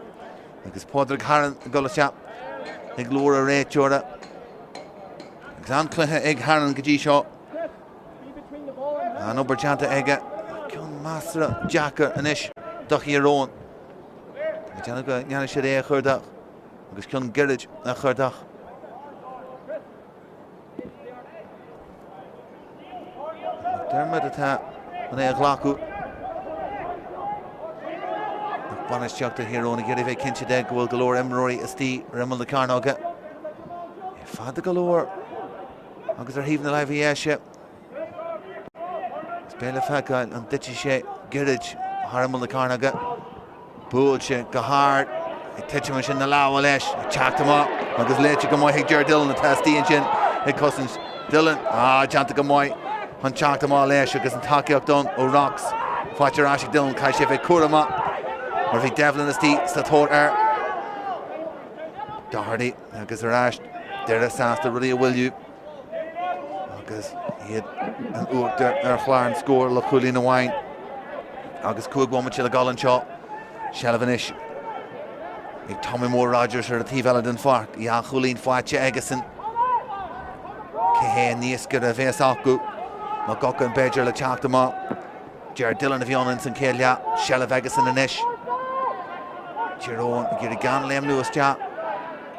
Agus Pádraig Harron ag dul isteach ag glór an réiteora. Agus an-chluiche ag Harron go dtí seo. An obair déanta aige. Ceann. measartha deacair anois do Thír Eoghain. Tá mé ag déanamh go ndéanfaidh siad é a chuardach agus ceann gairid a chuardach. McDermott atá chun é a ghlacadh. Lucht bainistíochta Thír Eoghain ag iarraidh bheith cinnte de go bhfuil go leor imreoirí istigh ar imeall na cearnóige. É fada go leor agus ar thaobh na láimhe dheise. Is beidh le feiceáil an dtitfidh sé gairid thar imeall na cearnóige. Buailte go hard, ag titim ansin na lámha leis, ag teacht amach agus léite go maith ag Ger Dillon atá istigh ansin ag cosaint. Dillon, ah, déanta go maith chun teacht amach leis agus an tacaíocht ann ó Rocks. Faighte ar ais ag Dillon, caithfidh sé bheith cúramach mar bhí Devlin istigh sa tóir air. Doherty agus ar ais, Doire sásta rudaí a mhoilliú. Agus iad in uachtar ar chlár an scóir le cúilín amháin agus 5 bhomaite le dul anseo. Seilbh anois ag Tommy Mór Rodgers ar an taobh eile den pháirc. Dhá chúilín faighte aigesan. Cé hé an iascaire a bhéas acu? McGuckin b'fhéidir le teacht amach. Ger Dillon a bhí ann ins an chéad leath. Seilbh aigesan anois. Tír Eoghain ag iarraidh gan léimniú isteach,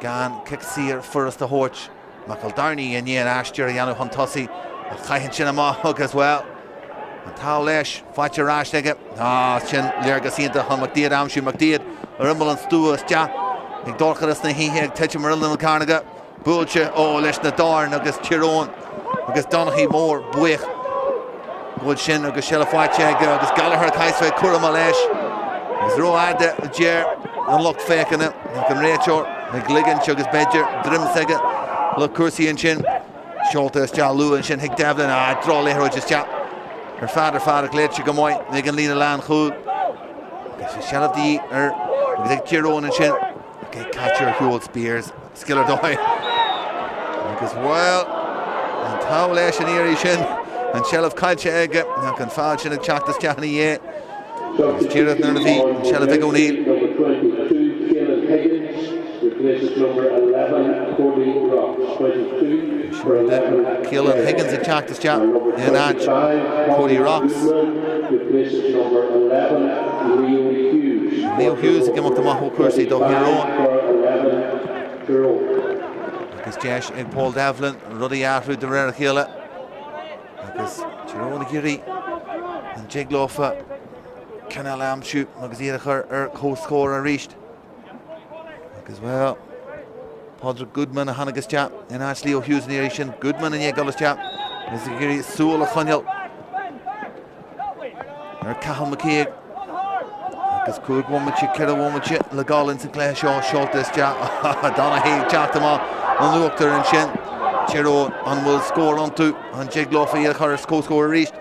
gan cic saor furast a thabhairt. McEldowney i ndiaidh an aistear a dhéanamh chun tosaigh ach caitheann sin amach agus, bhuel, an t-ádh leis, faighte ar ais aige. Ah, sin léargas iontach chun McDaid a aimsiú. McDaid ar imeall an stua isteach ag dorchadas na hoíche ag titim ar imeall na cearnóige. Buailte, ó, leis na doirn agus Tír Eoghain agus Donaghy Mór buíoch go bhfuil sin agus seilbh faighte aige agus Gallagher caithfidh bheith cúramach leis. Agus rófhada a deir an lucht féachana ach an réiteoir ag ligint agus b'fhéidir droim s'aige le cúrsaí ansin. Seolta isteach luath ansin chuig Devlin. Ah, drochliathróid isteach ar fad ar fad ach léite go maith ag an líne lánchúil. Agus bhí seilbh de dhíth ar agus ag Tír Eoghain ansin. Ach é caite ar shiúl Speers. Scil ar dóigh. Agus bhuel, an t-ádh leis an iarraidh sin, an tseilbh caillte aige ach an feall sin ag teacht isteach ina dhiaidh. Agus díreach nuair a bhí an tseilbh ag O'Neill. Number 22, Keelan Higgins, replaces number 11, Cody Rocks. 22 for 11, Keelan Higgins ag teacht isteach in áit Cody Rocks. Replaces number 11, Leo Hughes. Leo Hughes ag imeacht amach ó chúrsaí do Thír Eoghain. Agus deis ag Paul Devlin rudaí a athrú de réir a chéile. Agus Tír Eoghain ag iarraidh an dtig leofa cineál a aimsiú agus iad a chur ar comhscór arís. Agus bhuel, Pádraig Goodman a tháinig isteach in áit Leo Hughes an iarraidh sin. Goodman i ndiaidh dul isteach agus ag iarraidh súil a choinneáil ar Cathal McKeague. Agus 5 bhomaite, 4 bhomaite le gabháil ins an gcluiche seo seolta isteach. Donaghy ag teacht amach in uachtar ansin. Tír Eoghain, an bhfuil scór iontu? An dtig leofa iad a chur ar comhscór arís?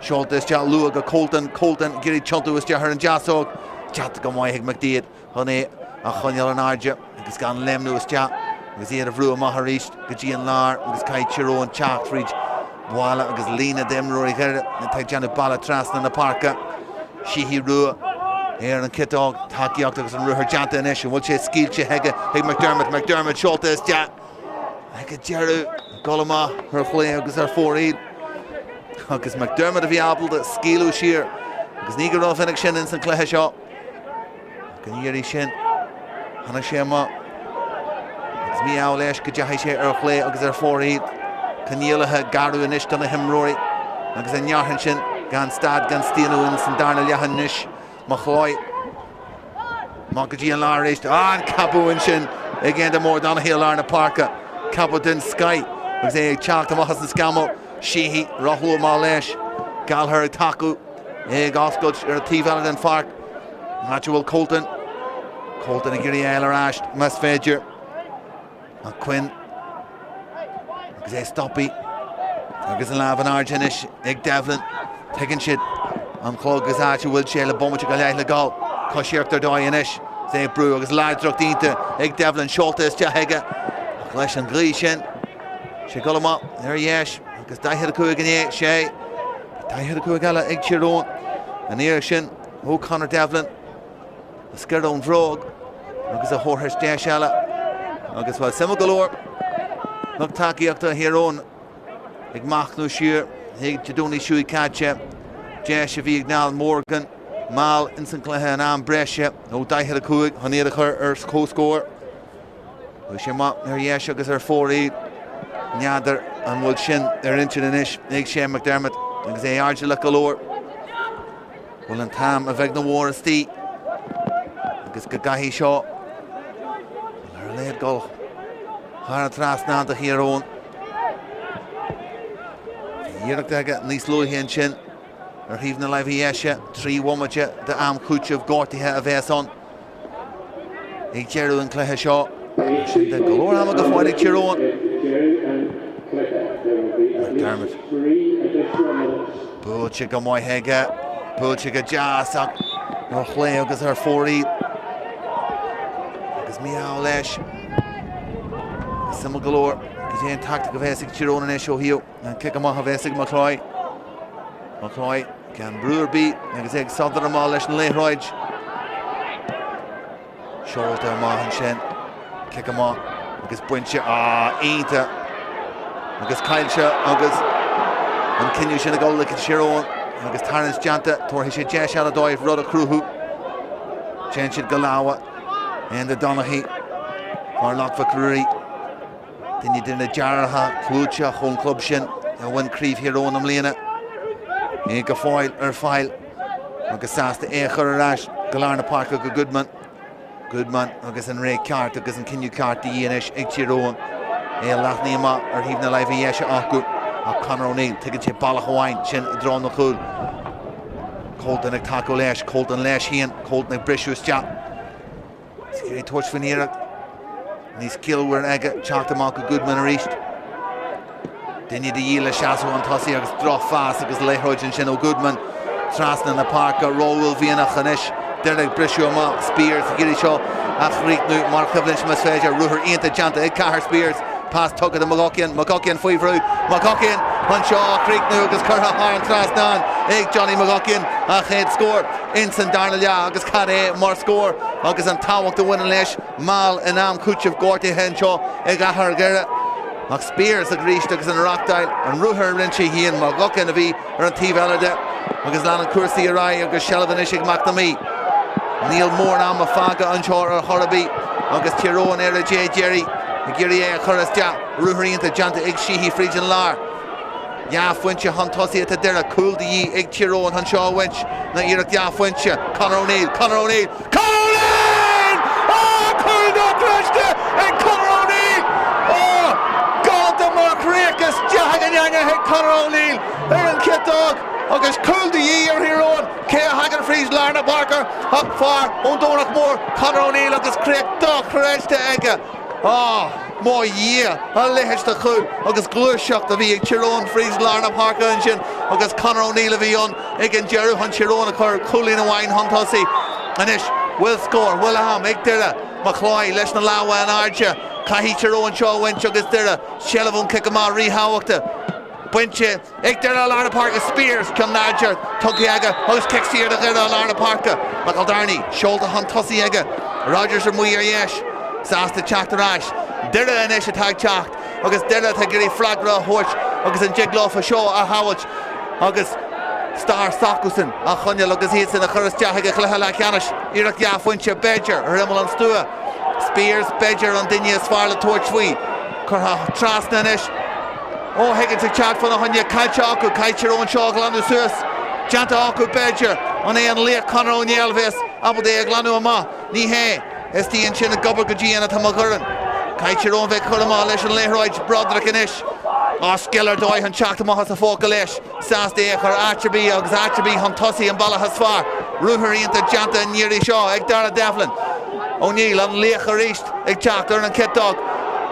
Seolta isteach luath go Colton. Colton ag iarraidh tiontú isteach ar an deasóg. Déanta go maith ag McDaid chun é a choinneáil in airde agus gan léimniú isteach agus iad a bhrú amach arís go dtí an lár agus caithfidh Tír Eoghain teacht fríd bhalla agus líne d'imreoirí Dhoire atá ag déanamh bealach trasna na páirce. Sheehy Rua ar an chiotóg, tacaíocht agus an ruathar déanta anois. An bhfuil sé scaoilte aige chuig McDermott? McDermott seolta isteach ag an deireadh, ag dul amach ar chlé agus ar fóraoil. Agus McDermott a bhí ábalta scaoileadh siar agus ní go rómhinic sin ins an chluiche seo. Ach an iarraidh sin, tháinig sé amach agus mí-ádh leis go dteachaigh sé ar chlé agus ar fóraoil. Coinníollacha garbh anois do na himreoirí agus a neart ansin gan stad gan staonadh ins an darna leath anois. McCloy amach go dtí an lár arís. Ah, an ceapadh ansin ag Enda Mór Donaghy i lár na páirce. Ceapadh den scoith agus é ag teacht amach as an scamall. Sheehy, rothlú amach leis. Gallagher ag tacú, é ag oscailt ar an taobh eile den pháirc. An áit a bhfuil Colton. Colton ag iarraidh a fháil ar ais, más féidir. Ach Quinn agus é stoptha agus an lámh in airde anois ag Devlin. Tuigeann siad an clog is áit a bhfuil sé le bomaite go leith le gabháil. Coisíocht ar dóigh anois. Is é ag brú agus láidreacht iontach ag Devlin seolta isteach aige. Ach leis an ghaoth sin, sé ag dul amach ar dheis agus 45 i ndiaidh sé. 45 eile ag Tír Eoghain. An iarraidh sin ó Conor Devlin. A sciorr ón bhróg agus a thabharfas deis eile. Agus bhuel, suimiúil go leor, lucht tacaíochta Thír Eoghain ag machnamh siar chuig Dé Domhnaigh seo caite. Deis a bhí ag Niall Morgan mall ins an gcluiche in am breise ó 45 chun iad a chur ar comhscór. Chuaigh sé amach ar dheis agus ar fóraoil. N'fheadar an bhfuil sin ar intinn anois ag Shane McDermott agus é airdeallach go leor. Bhfuil an t-am a bheag nó a mhór istigh agus go gcaithfidh seo ar a laghad dul thar an trasnán do Thír Eoghain. Bhí iarracht aige níos luaithe ansin ar thaobh na láimhe dheise, 3 bhomaite d'am cúitimh gortaithe a bheas ann ag deireadh an chluiche seo. Mar sin de, go leor ama go fóill ag Tír Eoghain. McDermott. Buailte go maith aige, buailte go deas ach ar chlé agus ar fóraoil. Agus mí-ádh leis. Suimiúil go leor cad é an tactic a bheas ag Tír Eoghain anois ó thaobh an cic amach a bheas ag McCloy. McCloy gan brú ar bith agus é ag sodar amach leis an liathróid. Seolta amach ansin. Cic amach agus bainte. Ah, iontach. Agus caillte agus an cinneadh sin ag dul le Tír Eoghain agus tarraingt déanta. Tabharfaidh sé deis eile dóibh rud a chruthú. Téann siad go lámha. Enda Donaghy. Fear Loch Mhic Ruairí. Duine de na deartháireacha clúiteach ón chlub sin a bhain Craobh Thír Eoghain i mbliana. É go fóill ar fáil agus sásta é a chur ar ais go lár na páirce go Goodman. Goodman agus an ré ceart agus an cinneadh ceart de dhíth anois ag Tír Eoghain. É a leathnaigh amach ar thaobh na láimhe dheise acu ach Conor O'Neill, tuigeann sé bealach amháin, sin i dtreo na chúil. Colton ag tacú leis, Colton leis féin, Colton ag briseadh isteach. Is ag iarraidh tabhairt faoin iarracht níos ciallmhaire aige teacht amach go Goodman arís. Duine de dhíth le seasamh chun tosaigh agus drochphas agus liathróid ansin ó Goodman trasna na páirce. Ró-uaillmhianach anois. Doire ag briseadh amach. Speers ag iarraidh seo a chríochnú mar choimhlint más féidir. Ruathar iontach déanta ag Cathal Speers. Pas tugtha do McGuckian. McGuckian faoi bhrú. McGuckian chun seo a chríochnú agus curtha thar an trasnán ag Johnny McGuckian. A chéad scór. ins an darna leath agus cad é mar scór agus an tábhacht a bhaineann leis mall in am cúitimh gortaithe anseo i gcathair Dhoire. Ach Speers arís agus an reachtáil, an ruathar a rinne sé féin, McGuckian a bhí ar an taobh eile de agus leanann cúrsaí ar aghaidh agus seilbh anois ag McNamee. Níl mórán ama fágtha anseo ar chor ar bith agus Tír Eoghain ar a dé deiridh ag iarraidh é a chur isteach. Ruathar iontach déanta ag Sheehy fríd an lár. Dhá phointe chun tosaigh atá Doire, cúl de dhíth ag Tír Eoghain chun seo a bhaint, nó iarracht dhá phointe. Conor O'Neill, Conor O'Neill, Conor O'Neill! Ó, cúl dochreidte ag Conor O'Neill! Ó, galánta mar chríoch isteach ag an eangach ag Conor O'Neill ar an chiotóg agus cúl de dhíth ar Thír Eoghain. Cé a thagann fríd lár na páirce ach fear ón Domhnach Mór, Conor O'Neill agus críoch dochreidte aige. Á, mo Dhia, a leithéid de chúl agus gluaiseacht a bhí ag Tír Eoghain fríd lár na páirce ansin agus Conor O'Neill a bhí ann ag an deireadh chun Tír Eoghain a chur cúilín amháin chun tosaigh. Anois, bhfuil scór, bhfuil am ag Doire? McCloy leis na lámha in airde. Caithfidh Tír Eoghain seo a bhaint agus Doire seilbh ón cic amach ríthábhachtach. Bainte. Ag Doire i lár na páirce, Speers, ceann láidir tugtha aige agus cic saor do Dhoire i lár na páirce. McEldarney, seolta chun tosaigh aige. Rogers amuigh ar dheis, sásta teacht ar ais. Doire anois atá ag teacht agus Doire atá ag iarraidh freagra a thabhairt agus an dtig leofa seo a shábhailt agus stair s'acusan a choinneáil agus iadsan a chur isteach ag an chluiche leathcheannais. Iarracht dhá phointe, b'fhéidir, ar imeall an stua. Speers, b'fhéidir, an duine is fearr le tabhairt faoi. Curtha trasna anois. Ó Higgins ag teacht fána choinne, caillte acu, caithfidh Tír Eoghain seo a ghlanadh suas. Déanta acu, b'fhéidir. An é an laoch Conor O'Neill a bheas ábalta é a ghlanadh amach? Ní hé. Istigh ansin ag obair go dian atá McGurran. Caithfidh Tír Eoghain bheith ag cur amach leis an liathróid. Broderick anois. Á, scil ar dóigh chun teacht amach as a phóca leis. Sásta é a chur áit ar bith agus áit ar bith chun tosaigh an bealach is fearr. Ruathar iontach déanta an iarraidh seo ag Darragh Devlin. O'Neill, an laoch arís ag teacht ar an chiotóg.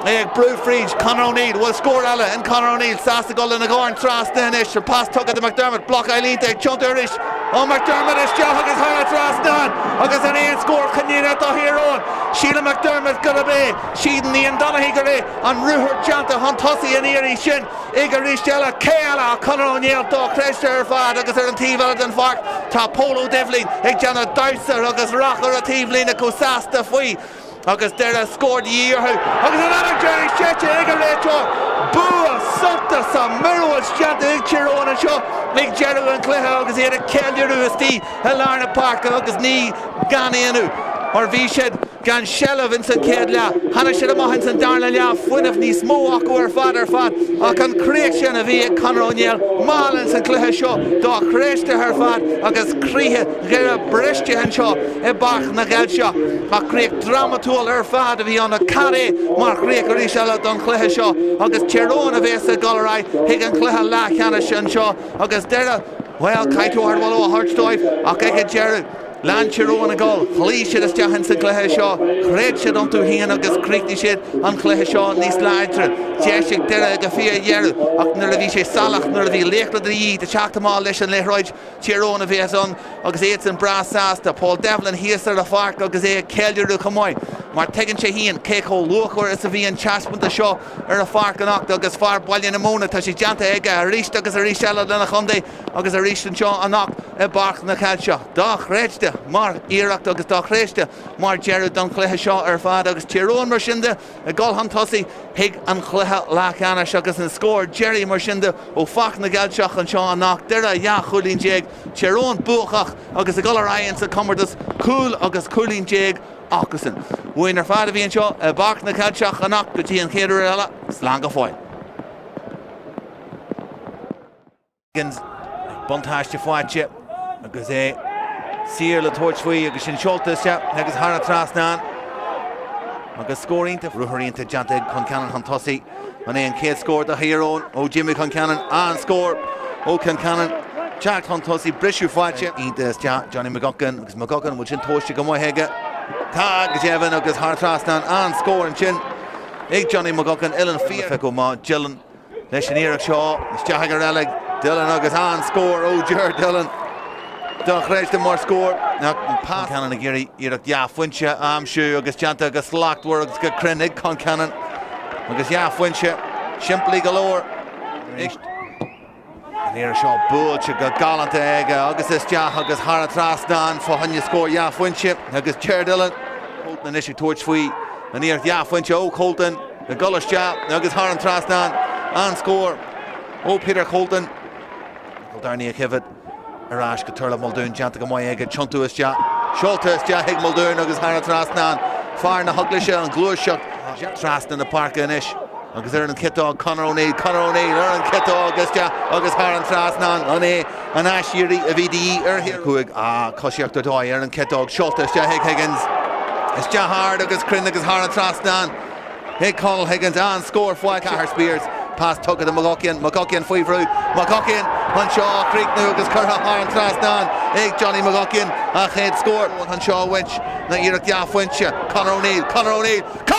É ag brú fríd Conor O'Neill. Bhfuil scór eile in Conor O'Neill? Sásta dul lena dhorn trasna anois. An pas tugtha do McDermott. Blocáil iontach ag tiontú arís. Ó McDermott isteach agus thar an trasnán agus an aon scór cinniúnach do Thír Eoghain. Síleann McDermott gurb é. Síleann Ian Donaghy gurb é an ruathar déanta chun tosaigh an iarraidh sin. Ag arís eile, cé eile ach Conor O'Neill dochreidte ar fad agus ar an taobh eile den pháirc tá Pól Ó Doibhlin ag déanamh damhsa agus rath ar an taobhlíne chomh sásta faoi agus deireadh scór de dhíth orthu agus an fheadóg deiridh séidte ag an réiteoir. Bua suntasach míorúilteach. scóráil déanta ag Tír Eoghain anseo ag deireadh an chluiche agus iad ag ceiliúradh istigh i lár na páirce agus ní gan ionadh mar bhí siad gan seilbh ins an chéad leath. Tháinig siad amach ins an darna leath, fuinneamh níos mó acu ar fad ar fad ach an chríoch sin a bhí ag Conor O'Neill mall ins an chluiche seo dochreidte ar fad agus croíthe Dhoire briste anseo i bPáirc na gCeilteach. Ach críoch drámatúil ar fad a bhí ann ach cad é mar chríoch arís eile don chluiche seo agus Tír Eoghain a bhéas ag dul ar aghaidh chuig an chluiche leathcheannais anseo agus Doire, bhuel, caithfidh tú ardmholadh a thabhairt dóibh ach ag an deireadh. Lean Tír Eoghain ag dul, chloígh siad isteach ins an gcluiche seo, chreid siad iontu féin agus chríochnaigh siad an cluiche seo níos láidre. Deis ag Doire go fíordheireadh ach nuair a bhí sé salach, nuair a bhí laochra de dhíth de theacht amach leis an liathróid, Tír Eoghain a bheas ann agus iadsan breá sásta. Paul Devlin thíos ar an pháirc agus é ag ceiliúradh chomh maith mar tuigeann sé féin cé chomh luachmhar is a bhí an taispeántas seo ar an pháirc anocht agus fear Bhaile na Móna, tá sé déanta aige arís agus arís eile lena chontae. Agus arís anseo anocht i bPáirc na Ceilteach. Dochreidte mar iarracht agus dochreidte mar dheireadh don chluiche seo ar fad agus Tír Eoghain mar sin de ag dul chun tosaigh chuig an chluiche leathcheannais agus an scór deiridh mar sin de ó Pháirc na gCeilteach anseo anocht, Doire 12 chúilín, Tír Eoghain buacach agus ag dul ar aghaidh insa chomórtas, cúl agus cúilín déag acusan. Uainn ar fad a bhí anseo i bPáirc na gCeilteach anocht go dtí an chéad uair eile, slán go fóill. Higgins, buntáiste faighte agus é saor le tabhairt faoi agus sin seolta isteach agus thar an trasnán agus scór iontach. Ruathar iontach déanta ag Concannon chun tosaigh. An é an chéad scór do Thír Eoghain ó Jimmy Concannon? An-scór ó Concannon. Teacht chun tosaigh, briseadh faighte. Iontach isteach Johnny McGuckin agus McGuckin, bhfuil sin tomhaiste go maith aige? Tá go deimhin agus thar an trasnán. An-scór ansin ag Johnny McGuckin. Uillinn fíor. Go maith Dillon. Leis an iarracht seo, isteach ag an reilig, Dillon agus an-scór ó Ger Dillon. Dochreidte mar scór. Concannon ag iarraidh iarracht dhá phointe a aimsiú agus déanta go slachtmhar agus go cruinn ag Concannon. Agus dhá phointe simplí go leor. An iarracht seo buailte go galánta aige agus isteach agus thar an trasnán fá choinne scór dhá phointe agus Ger Dillon. Colton anois ag tabhairt faoi an iarracht dhá phointe ó Colton. Ag dul isteach agus thar an trasnán, an-scór ó Peter Colton. Michael Downey a choimhéad ar ais go Turlough Muldoon, déanta go maith aige, tiontú isteach, seolta isteach chuig Muldoon agus thar an trasnán, fear na hEaglaise, an ghluaiseacht trasna na páirce anois agus ar an chiotóg Conor O'Neill, Conor O'Neill ar an chiotóg isteach agus thar an trasnán, an é an aiséirí a bhí de dhíth ar Thír 5, ah, coisíocht ar dóigh ar an chiotóg, seolta isteach chuig Higgins, isteach ard agus cruinn agus thar an trasnán. Chuig Conall Higgins, an-scór faighte. Speers, pas tugtha do McGuckian, McGuckian faoi bhrú, McGuckian anseo á chríochnú agus curtha thar an trasnán ag Johnny McGuckian, a chéad scór anseo a bhaint ná iarracht dhá phointe. Conor O'Neill, Conor O'Neill, Conor!